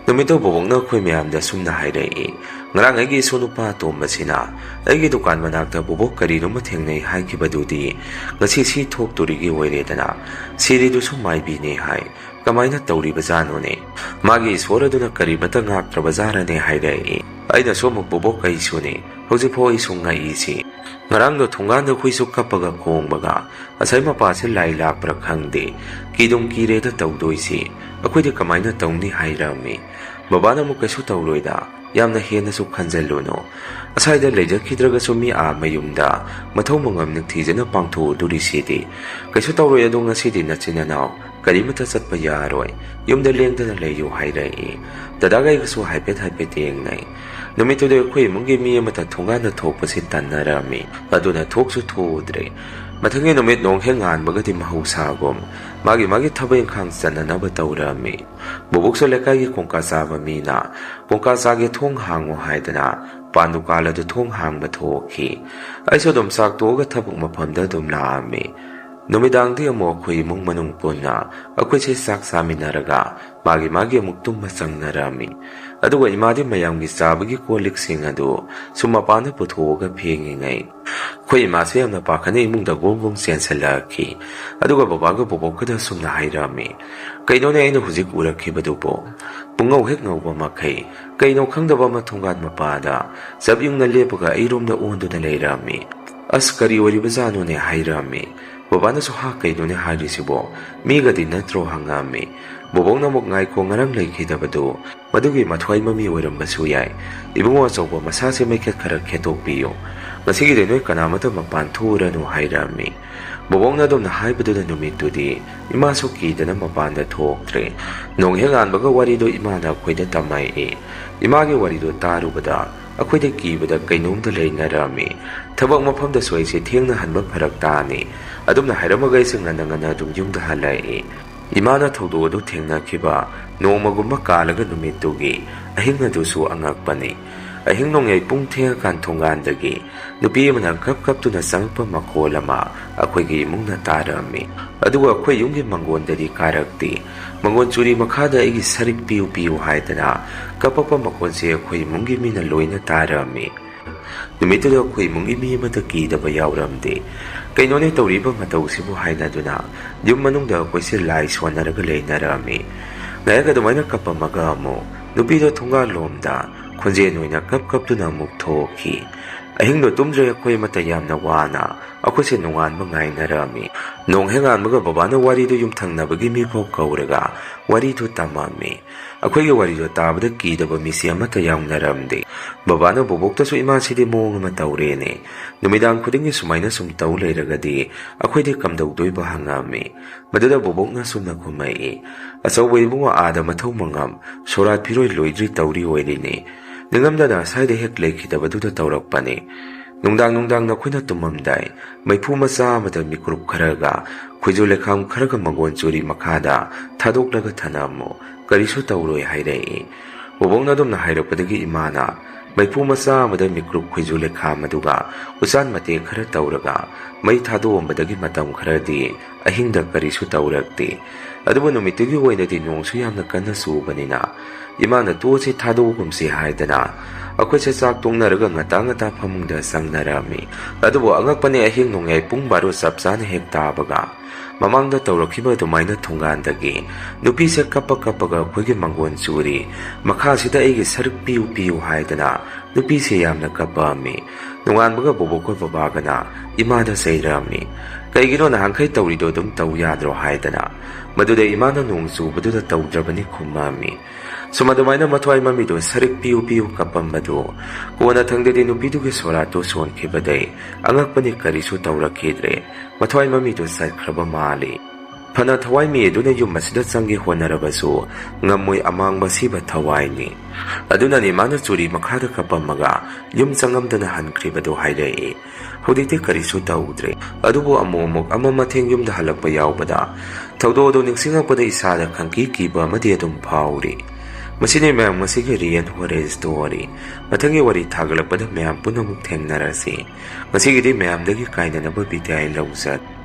ꯅꯨꯃꯤꯠꯇꯨ ꯕꯣꯕꯣꯛꯅ ꯑꯩꯈꯣꯏ ꯃꯌꯥꯝꯗ ꯁꯨꯝꯅ ꯍꯥꯏꯔꯛꯏ, "ꯉꯔꯥꯡ ꯑꯩꯒꯤ ꯏꯁꯨ ꯅꯨꯄꯥ ꯑꯇꯣꯝꯕꯁꯤꯅ ꯑꯩꯒꯤ ꯗꯨꯀꯥꯟ ꯃꯅꯥꯛꯇ ꯕꯣꯕꯣꯛ ꯀꯔꯤꯅꯣꯃ ꯊꯦꯡꯅꯩ ꯍꯥꯏꯈꯤꯕꯗꯨꯗꯤ ꯉꯁꯤ ꯁꯤ ꯊꯣꯛꯇꯣꯔꯤꯒꯤ ꯑꯣꯏꯔꯦꯗꯅ, ꯁꯤꯔꯤꯗꯨꯁꯨ ꯃꯥꯏꯕꯤꯅꯦ ꯍꯥꯏ꯫ ꯀꯃꯥꯏꯅ ꯇꯧꯔꯤꯕꯖꯥꯠꯅꯣꯅꯦ? ꯃꯥꯒꯤ ꯏꯁꯣꯔ ꯑꯗꯨꯅ ꯀꯔꯤꯃꯇ ꯉꯥꯛꯇ꯭ꯔꯕꯖꯥꯠꯔꯅꯦ?" ꯍꯥꯏꯔꯛꯏ꯫ ꯑꯩꯅꯁꯨ ꯑꯃꯨꯛ, "ꯕꯣꯕꯣꯛ, ꯑꯩꯁꯨꯅꯦ꯫ ꯍꯧꯖꯤꯛꯐꯥꯎ ꯑꯩꯁꯨ ꯉꯛꯏꯁꯤ꯫ ꯉꯔꯥꯡꯗꯣ ꯊꯣꯡꯒꯥꯟꯗ ꯍꯨꯏꯁꯨ ꯀꯞꯄꯒ ꯈꯣꯡꯕꯒ, ꯉꯁꯥꯏ ꯃꯄꯥꯁꯦ ꯂꯥꯏ ꯂꯥꯛꯄ꯭ꯔꯥ ꯈꯪꯗꯦ, ꯀꯤꯗꯨꯝ ꯀꯤꯔꯦꯗ ꯇꯧꯗꯣꯏꯁꯤ꯫ ꯑꯩꯈꯣꯏꯗꯤ ꯀꯃꯥꯏꯅ ꯇꯧꯅꯤ?" ꯍꯥꯏꯔꯝꯃꯤ꯫ ꯕꯕꯥꯅ ꯑꯃꯨꯛ, "ꯀꯩꯁꯨ ꯇꯧꯔꯣꯏꯗ, ꯌꯥꯝꯅ ꯍꯦꯟꯅꯁꯨ ꯈꯟꯖꯜꯂꯨꯅꯨ꯫ ꯑꯁ꯭ꯋꯥꯏꯗ ꯂꯩꯖꯈꯤꯗ꯭ꯔꯒꯁꯨ ꯃꯤ ꯑꯥ ꯃꯌꯨꯝꯗ ꯃꯊꯧ ꯃꯉꯝ ꯅꯤꯡꯊꯤꯖꯅ ꯄꯥꯡꯊꯣꯛꯎꯗꯣꯔꯤꯁꯤꯗꯤ꯫ ꯀꯩꯁꯨ ꯇꯧꯔꯣꯏ, ꯑꯗꯣ ꯉꯁꯤꯗꯤ ꯅꯆꯤꯟ ꯅꯅꯥꯎ ꯀꯔꯤꯃꯇ ꯆꯠꯄ ꯌꯥꯔꯣꯏ꯫ ꯌꯨꯝꯗ ꯂꯦꯡꯗꯅ ꯂꯩꯌꯨ," ꯍꯥꯏꯔꯛꯏ꯫ ꯗꯗꯥꯒ ꯑꯩꯒꯁꯨ ꯍꯥꯏꯐꯦꯠ ꯍꯥꯏꯐꯦꯠ ꯌꯦꯡꯅꯩ꯫ ꯅꯨꯃꯤꯠꯇꯨꯗ ꯑꯩꯈꯣꯏ ꯏꯃꯨꯡꯒꯤ ꯃꯤ ꯑꯃꯠꯇ ꯊꯣꯡꯒꯥꯟꯗ ꯊꯣꯛꯄꯁꯤ ꯇꯟꯅꯔꯝꯃꯤ꯫ ꯑꯗꯨꯅ ꯊꯣꯛꯁꯨ ꯊꯣꯛꯎꯗ꯭ꯔꯦ꯫ ꯃꯊꯪꯒꯤ ꯅꯨꯃꯤꯠ ꯅꯣꯡ ꯍꯦꯛ ꯉꯥꯟꯕꯒꯗꯤ ꯃꯍꯧꯁꯥꯒꯨꯝ ꯃꯥꯒꯤ ꯃꯥꯒꯤ ꯊꯕꯛ ꯏꯪꯈꯥꯡ ꯆꯠꯅꯅꯕ ꯇꯧꯔꯝꯃꯤ꯫ ꯕꯣꯕꯣꯛꯁꯨ ꯂꯩꯀꯥꯏꯒꯤ ꯀꯣꯡꯀꯥ ꯆꯥꯕ ꯃꯤꯅ ꯀꯣꯡꯀꯥ ꯆꯥꯒꯦ ꯊꯣꯡ ꯍꯥꯡꯉꯨ ꯍꯥꯏꯗꯅ ꯄꯥꯟ ꯗꯨꯀꯥꯟ ꯑꯗꯨ ꯊꯣꯡ ꯍꯥꯡꯕ ꯊꯣꯛꯈꯤ꯫ ꯑꯩꯁꯨ ꯑꯗꯨꯝ ꯆꯥꯛ ꯇꯣꯛꯑꯒ ꯊꯕꯛ ꯃꯐꯝꯗ ꯑꯗꯨꯝ ꯂꯥꯛꯑꯝꯃꯤ꯫ ꯅꯨꯃꯤꯗꯥꯡꯗꯤ ꯑꯃꯨꯛ ꯑꯩꯈꯣꯏ ꯏꯃꯨꯡ ꯃꯅꯨꯡ ꯄꯨꯟꯅ ꯑꯩꯈꯣꯏꯁꯦ ꯆꯥꯛ ꯆꯥꯃꯤꯟꯅꯔꯒ ꯃꯥꯒꯤ ꯃꯥꯒꯤ ꯑꯃꯨꯛ ꯇꯨꯝꯕ ꯆꯪꯅꯔꯝꯃꯤ꯫ ꯑꯗꯨꯒ ꯏꯃꯥꯗꯤ ꯃꯌꯥꯝꯒꯤ ꯆꯥꯕꯒꯤ ꯀꯣꯜ ꯂꯤꯛꯁꯤꯡ ꯑꯗꯨ ꯁꯨꯝ ꯃꯄꯥꯟꯗ ꯄꯨꯊꯣꯛꯑꯒ ꯐꯦꯡꯉꯤꯉꯩ, ꯑꯩꯈꯣꯏ ꯏꯃꯥꯁꯦ ꯌꯥꯝꯅ ꯄꯥꯈꯠꯅ ꯏꯃꯨꯡꯗ ꯒꯣꯡ ꯒꯣꯡ ꯆꯦꯟꯁꯤꯜꯂꯛꯈꯤ꯫ ꯑꯗꯨꯒ ꯕꯕꯥꯒ ꯕꯣꯕꯣꯛꯀꯗ ꯁꯨꯝꯅ ꯍꯥꯏꯔꯝꯃꯤ, "ꯀꯩꯅꯣꯅꯦ ꯑꯩꯅ ꯍꯧꯖꯤꯛ ꯎꯔꯛꯈꯤꯕꯗꯨꯕꯣ? ꯄꯨꯡꯉꯧ ꯍꯦꯛ ꯉꯧꯕ ꯃꯈꯩ ꯀꯩꯅꯣ ꯈꯪꯗꯕ ꯑꯃ ꯊꯣꯡꯒꯥꯟ ꯃꯄꯥꯗ ꯆꯞ ꯌꯨꯡꯅ ꯂꯦꯞꯄꯒ ꯑꯩꯔꯣꯝꯗ ꯑꯣꯟꯗꯨꯅ ꯂꯩꯔꯝꯃꯤ꯫ ꯑꯁ, ꯀꯔꯤ ꯑꯣꯏꯔꯤꯕꯖꯥꯠꯅꯣꯅꯦ?" ꯍꯥꯏꯔꯝꯃꯤ꯫ ꯕꯕꯥꯅꯁꯨ, "ꯍꯥ, ꯀꯩꯅꯣꯅꯦ ꯍꯥꯏꯔꯤꯁꯤꯕꯣ? ꯃꯤꯒꯗꯤ ꯅꯠꯇ꯭ꯔꯣ?" ꯍꯪꯉꯝꯃꯤ꯫ ꯕꯣꯕꯣꯛꯅ ꯑꯃꯨꯛ, "ꯉꯥꯏꯈꯣ, ꯉꯔꯥꯡ ꯂꯩꯈꯤꯗꯕꯗꯣ ꯃꯗꯨꯒꯤ ꯃꯊ꯭ꯋꯥꯏ ꯃꯃꯤ ꯑꯣꯏꯔꯝꯕꯁꯨ ꯌꯥꯏ꯫ ꯏꯕꯨꯡꯉꯣ ꯑꯆꯧꯕ, ꯃꯁꯥꯁꯦ ꯃꯩꯈꯦꯠ ꯈꯔ ꯈꯦꯠꯇꯣꯛꯄꯤꯌꯨ꯫ ꯉꯁꯤꯒꯤꯗꯤ ꯅꯣꯏ ꯀꯅꯥꯃꯠꯇ ꯃꯄꯥꯟ ꯊꯣꯛꯎꯔꯅꯨ," ꯍꯥꯏꯔꯝꯃꯤ꯫ ꯕꯣꯕꯣꯛꯅ ꯑꯗꯨꯝꯅ ꯍꯥꯏꯕꯗꯨꯗ ꯅꯨꯃꯤꯠꯇꯨꯗꯤ ꯏꯃꯥꯁꯨ ꯀꯤꯗꯅ ꯃꯄꯥꯟꯗ ꯊꯣꯛꯇ꯭ꯔꯦ꯫ ꯅꯣꯡ ꯍꯦꯛ ꯉꯥꯟꯕꯒ ꯋꯥꯔꯤꯗꯣ ꯏꯃꯥꯅ ꯑꯩꯈꯣꯏꯗ ꯇꯝꯃꯛꯏ꯫ ꯏꯃꯥꯒꯤ ꯋꯥꯔꯤꯗꯣ ꯇꯥꯔꯨꯕꯗ ꯑꯩꯈꯣꯏꯗ ꯀꯤꯕꯗ ꯀꯩꯅꯣꯝꯗ ꯂꯩꯅꯔꯝꯃꯤ꯫ ꯊꯕꯛ ꯃꯐꯝꯗꯁꯨ ꯑꯩꯁꯦ ꯊꯦꯡꯅ ꯍꯟꯕ ꯐꯔꯛ ꯇꯥꯅꯤ꯫ ꯑꯗꯨꯝꯅ ꯍꯥꯏꯔꯝꯃꯒ ꯑꯩꯁꯦ ꯉꯟꯅ ꯉꯟꯅ ꯑꯗꯨꯝ ꯌꯨꯝꯗ ꯍꯜꯂꯛꯏ꯫ ꯏꯃꯥꯅ ꯊꯧꯗꯣꯛ ꯑꯗꯨ ꯊꯦꯡꯅꯈꯤꯕ ꯅꯣꯡꯃꯒꯨꯝꯕ ꯀꯥꯜꯂꯒ ꯅꯨꯃꯤꯠꯇꯨꯒꯤ ꯑꯍꯤꯡ ꯑꯗꯨꯁꯨ ꯑꯉꯛꯄꯅꯤ꯫ ꯑꯍꯤꯡ ꯅꯣꯡꯌꯥꯏ ꯄꯨꯡ ꯊꯦꯡꯉꯀꯥꯟ ꯊꯣꯡꯒꯥꯟꯗꯒꯤ ꯅꯨꯄꯤ ꯑꯃꯅ ꯀꯞ ꯀꯞꯇꯨꯅ ꯆꯪꯉꯛꯄ ꯃꯈꯣꯜ ꯑꯃ ꯑꯩꯈꯣꯏꯒꯤ ꯏꯃꯨꯡꯅ ꯇꯥꯔꯝꯃꯤ꯫ ꯑꯗꯨꯒ ꯑꯩꯈꯣꯏ ꯌꯨꯝꯒꯤ ꯃꯪꯒꯣꯟꯗꯗꯤ ꯀꯥꯔꯛꯇꯦ꯫ ꯃꯪꯒꯣꯟ ꯆꯨꯔꯤ ꯃꯈꯥꯗ ꯑꯩꯒꯤ ꯁꯔꯤꯛ ꯄꯤꯌꯨ ꯄꯤꯌꯨ ꯍꯥꯏꯗꯅ ꯀꯞꯄꯛꯄ ꯃꯈꯣꯜꯁꯦ ꯑꯩꯈꯣꯏ ꯏꯃꯨꯡꯒꯤ ꯃꯤꯅ ꯂꯣꯏꯅ ꯇꯥꯔꯝꯃꯤ꯫ ꯅꯨꯃꯤꯠꯇꯨꯗ ꯑꯩꯈꯣꯏ ꯏꯃꯨꯡꯒꯤ ꯃꯤ ꯑꯃꯠꯇ ꯀꯤꯗꯕ ꯌꯥꯎꯔꯝꯗꯦ꯫ "ꯀꯩꯅꯣꯅꯦ ꯇꯧꯔꯤꯕ ꯃꯇꯧꯁꯤꯕꯨ?" ꯍꯥꯏꯅꯗꯨꯅ ꯌꯨꯝ ꯃꯅꯨꯡꯗ ꯑꯩꯈꯣꯏꯁꯦ ꯂꯥꯏ ꯁꯣꯟꯅꯔꯒ ꯂꯩꯅꯔꯝꯃꯤ꯫ ꯉꯥꯏꯍꯥꯛ ꯑꯗꯨꯃꯥꯏꯅ ꯀꯞꯄꯝꯃꯒ ꯑꯃꯨꯛ ꯅꯨꯄꯤꯗꯣ ꯊꯣꯡꯒꯥꯜꯂꯣꯝꯗ ꯈꯣꯟꯖꯦꯜ ꯑꯣꯏꯅ ꯀꯞ ꯀꯞꯇꯨꯅ ꯑꯃꯨꯛ ꯊꯣꯛꯈꯤ꯫ ꯑꯍꯤꯡꯗꯣ ꯇꯨꯝꯗ꯭ꯔꯦ ꯑꯩꯈꯣꯏ ꯑꯃꯠꯇ ꯌꯥꯝꯅ ꯋꯥꯅ꯫ ꯑꯩꯈꯣꯏꯁꯦ ꯅꯣꯡꯉꯥꯟꯕ ꯉꯥꯏꯅꯔꯝꯃꯤ꯫ ꯅꯣꯡ ꯍꯦꯛ ꯉꯥꯟꯕꯒ ꯕꯕꯥꯅ ꯋꯥꯔꯤꯗꯨ ꯌꯨꯝꯊꯪꯅꯕꯒꯤ ꯃꯤꯐꯥꯎ ꯀꯧꯔꯒ ꯋꯥꯔꯤꯗꯨ ꯇꯝꯃꯝꯃꯤ꯫ ꯑꯩꯈꯣꯏꯒꯤ ꯋꯥꯔꯤꯗꯣ ꯇꯥꯕꯗ ꯀꯤꯗꯕ ꯃꯤꯁꯤ ꯑꯃꯠꯇ ꯌꯥꯎꯅꯔꯝꯗꯦ꯫ ꯕꯕꯥꯅ ꯕꯣꯕꯣꯛꯇꯁꯨ, "ꯏꯃꯥꯁꯤꯗꯤ ꯃꯑꯣꯡ ꯑꯃ ꯇꯧꯔꯦꯅꯦ꯫ ꯅꯨꯃꯤꯗꯥꯡ ꯈꯨꯗꯤꯡꯒꯤ ꯁꯨꯃꯥꯏꯅ ꯁꯨꯝ ꯇꯧ ꯂꯩꯔꯒꯗꯤ ꯑꯩꯈꯣꯏꯗꯤ ꯀꯝꯗꯧꯗꯣꯏꯕ?" ꯍꯪꯉꯝꯃꯤ꯫ ꯃꯗꯨꯗ ꯕꯣꯕꯣꯛꯅ ꯁꯨꯝꯅ ꯈꯨꯝꯃꯛꯏ, "ꯑꯆꯧꯕ ꯏꯕꯨꯡꯉꯣ, ꯑꯥꯗ ꯃꯊꯧ ꯃꯉꯝ ꯁꯣꯔꯥꯠ ꯐꯤꯔꯣꯏ ꯂꯣꯏꯗ꯭ꯔꯤ ꯇꯧꯔꯤ ꯑꯣꯏꯔꯤꯅꯤ꯫ ꯅꯤꯡꯉꯝꯗꯅ ꯁ꯭ꯋꯥꯏꯗ ꯍꯦꯛ ꯂꯩꯈꯤꯗꯕꯗꯨꯗ ꯇꯧꯔꯛꯄꯅꯤ꯫ ꯅꯨꯡꯗꯥꯡ ꯅꯨꯡꯗꯥꯡ ꯅꯈꯣꯏꯅ ꯇꯨꯝꯃꯝꯗꯥꯏ ꯃꯩꯐꯨ ꯃꯆꯥ ꯑꯃꯗ ꯃꯤꯀ꯭ꯔꯨꯞ ꯈꯔꯒ ꯈꯣꯏꯖꯨ ꯂꯩꯈꯥꯝ ꯈꯔꯒ ꯃꯪꯒꯣꯟ ꯆꯨꯔꯤ ꯃꯈꯥꯗ ꯊꯥꯗꯣꯛꯂꯒ ꯊꯅꯝꯃꯨ, ꯀꯔꯤꯁꯨ ꯇꯧꯔꯣꯏ" ꯍꯥꯏꯔꯛꯏ꯫ ꯕꯣꯕꯣꯛꯅ ꯑꯗꯨꯝꯅ ꯍꯥꯏꯔꯛꯄꯗꯒꯤ ꯏꯃꯥꯅ ꯃꯩꯐꯨ ꯃꯆꯥ ꯑꯃꯗ ꯃꯤꯀ꯭ꯔꯨꯞ ꯈꯣꯏꯖꯨ ꯂꯩꯈꯥꯝ ꯑꯗꯨꯒ ꯎꯆꯥꯟ ꯃꯇꯦꯛ ꯈꯔ ꯇꯧꯔꯒ ꯃꯩ ꯊꯥꯗꯣꯛꯑꯝꯕꯗꯒꯤ ꯃꯇꯝ ꯈꯔꯗꯤ ꯑꯍꯤꯡꯗ ꯀꯔꯤꯁꯨ ꯇꯧꯔꯛꯇꯦ꯫ ꯑꯗꯨꯕꯨ ꯅꯨꯃꯤꯠꯇꯨꯒꯤ ꯑꯣꯏꯅꯗꯤ ꯅꯣꯡꯁꯨ ꯌꯥꯝꯅ ꯀꯟꯅ ꯆꯨꯕꯅꯤꯅ ꯏꯃꯥꯅ "ꯇꯣꯛꯑꯁꯤ, ꯊꯥꯗꯣꯛꯑꯒꯨꯝꯁꯤ" ꯍꯥꯏꯗꯅ ꯑꯩꯈꯣꯏꯁꯦ ꯆꯥꯛ ꯇꯣꯛꯅꯔꯒ ꯉꯟꯇꯥ ꯉꯟꯇꯥ ꯐꯃꯨꯡꯗ ꯆꯪꯅꯔꯝꯃꯤ꯫ ꯑꯗꯨꯕꯨ ꯑꯉꯛꯄꯅꯤ, ꯑꯍꯤꯡ ꯅꯣꯡꯌꯥꯏ ꯄꯨꯡ ꯕꯥꯔꯣ ꯆꯞ ꯆꯥꯅ ꯍꯦꯛ ꯇꯥꯕꯒ ꯃꯃꯥꯡꯗ ꯇꯧꯔꯛꯈꯤꯕ ꯑꯗꯨꯃꯥꯏꯅ ꯊꯣꯡꯒꯥꯟꯗꯒꯤ ꯅꯨꯄꯤꯁꯦ ꯀꯞꯄ ꯀꯞꯄꯒ ꯑꯩꯈꯣꯏꯒꯤ ꯃꯪꯒꯣꯟ ꯆꯨꯔꯤ ꯃꯈꯥꯁꯤꯗ "ꯑꯩꯒꯤ ꯁꯔꯨꯛ ꯄꯤꯌꯨ, ꯄꯤꯌꯨ" ꯍꯥꯏꯗꯅ ꯅꯨꯄꯤꯁꯦ ꯌꯥꯝꯅ ꯀꯞꯄꯛꯑꯝꯃꯤ꯫ ꯅꯣꯡꯉꯥꯟꯕꯒ ꯕꯣꯕꯣꯛꯀ ꯕꯕꯥꯒꯅ ꯏꯃꯥꯗ ꯆꯩꯔꯛꯑꯝꯃꯤ꯫ "ꯀꯩꯒꯤꯅꯣ ꯅꯍꯥꯟꯈꯩ ꯇꯧꯔꯤꯗꯣ ꯑꯗꯨꯝ ꯇꯧ ꯌꯥꯗ꯭ꯔꯣ?" ꯍꯥꯏꯗꯅ꯫ ꯃꯗꯨꯗ ꯏꯃꯥꯅ "ꯅꯣꯡ ꯆꯨꯕꯗꯨꯗ ꯇꯧꯗ꯭ꯔꯕꯅꯤ" ꯈꯨꯝꯃꯛꯑꯝꯃꯤ꯫ ꯁꯨꯝ ꯑꯗꯨꯃꯥꯏꯅ ꯃꯊ꯭ꯋꯥꯏ ꯃꯃꯤꯗꯣ "ꯁꯔꯤꯛ ꯄꯤꯌꯨ ꯄꯤꯌꯨ" ꯀꯞꯄꯝꯕꯗꯨ ꯀꯣꯟꯅꯊꯪꯗꯗꯤ ꯅꯨꯄꯤꯗꯨꯒꯤ ꯁꯣꯔꯥꯠꯇꯨ ꯁꯣꯟꯈꯤꯕꯗꯩ ꯑꯉꯛꯄꯅꯤ, ꯀꯔꯤꯁꯨ ꯇꯧꯔꯛꯈꯤꯗ꯭ꯔꯦ꯫ ꯃꯊ꯭ꯋꯥꯏ ꯃꯃꯤꯗꯨ ꯆꯠꯈ꯭ꯔꯕ ꯃꯥꯜꯂꯤ꯫ ꯐꯅ ꯊꯋꯥꯏ ꯃꯤ ꯑꯗꯨꯅ ꯌꯨꯝ ꯑꯁꯤꯗ ꯆꯪꯒꯦ ꯍꯣꯠꯅꯔꯕꯁꯨ ꯉꯝꯃꯣꯏ, ꯑꯃꯥꯡꯕ ꯁꯤꯕ ꯊꯋꯥꯏꯅꯤ꯫ ꯑꯗꯨꯅꯅꯤ ꯃꯥꯅ ꯆꯨꯔꯤ ꯃꯈꯥꯗ ꯀꯞꯄꯝꯃꯒ ꯌꯨꯝ ꯆꯪꯉꯝꯗꯅ ꯍꯟꯈ꯭ꯔꯤꯕꯗꯨ ꯍꯥꯏꯔꯛꯏ꯫ ꯍꯧꯖꯤꯛꯇꯤ ꯀꯔꯤꯁꯨ ꯇꯧꯗ꯭ꯔꯦ꯫ ꯑꯗꯨꯕꯨ ꯑꯃꯨꯛ ꯑꯃꯨꯛ ꯑꯃ ꯃꯊꯦꯡ ꯌꯨꯝꯗ ꯍꯜꯂꯛꯄ ꯌꯥꯎꯕꯗ ꯊꯧꯗꯣꯛ ꯑꯗꯨ ꯅꯤꯡꯁꯤꯡꯂꯛꯄꯗ ꯏꯁꯥꯗ ꯈꯪꯀꯤ ꯀꯤꯕ ꯑꯃꯗꯤ ꯑꯗꯨꯝ ꯐꯥꯎꯔꯤ꯫ ꯃꯁꯤꯅꯤ ꯃꯌꯥꯝ ꯉꯁꯤꯒꯤ Real Horror Story꯫ ꯃꯊꯪꯒꯤ ꯋꯥꯔꯤ ꯊꯥꯒꯠꯂꯛꯄꯗ ꯃꯌꯥꯝ ꯄꯨꯟꯅ ꯑꯃꯨꯛ ꯊꯦꯡꯅꯔꯁꯤ꯫ ꯉꯁꯤꯒꯤꯗꯤ ꯃꯌꯥꯝꯗꯒꯤ ꯀꯥꯏꯅꯅꯕ ꯕꯤꯗꯥꯏ ꯂꯧꯖꯔꯦ꯫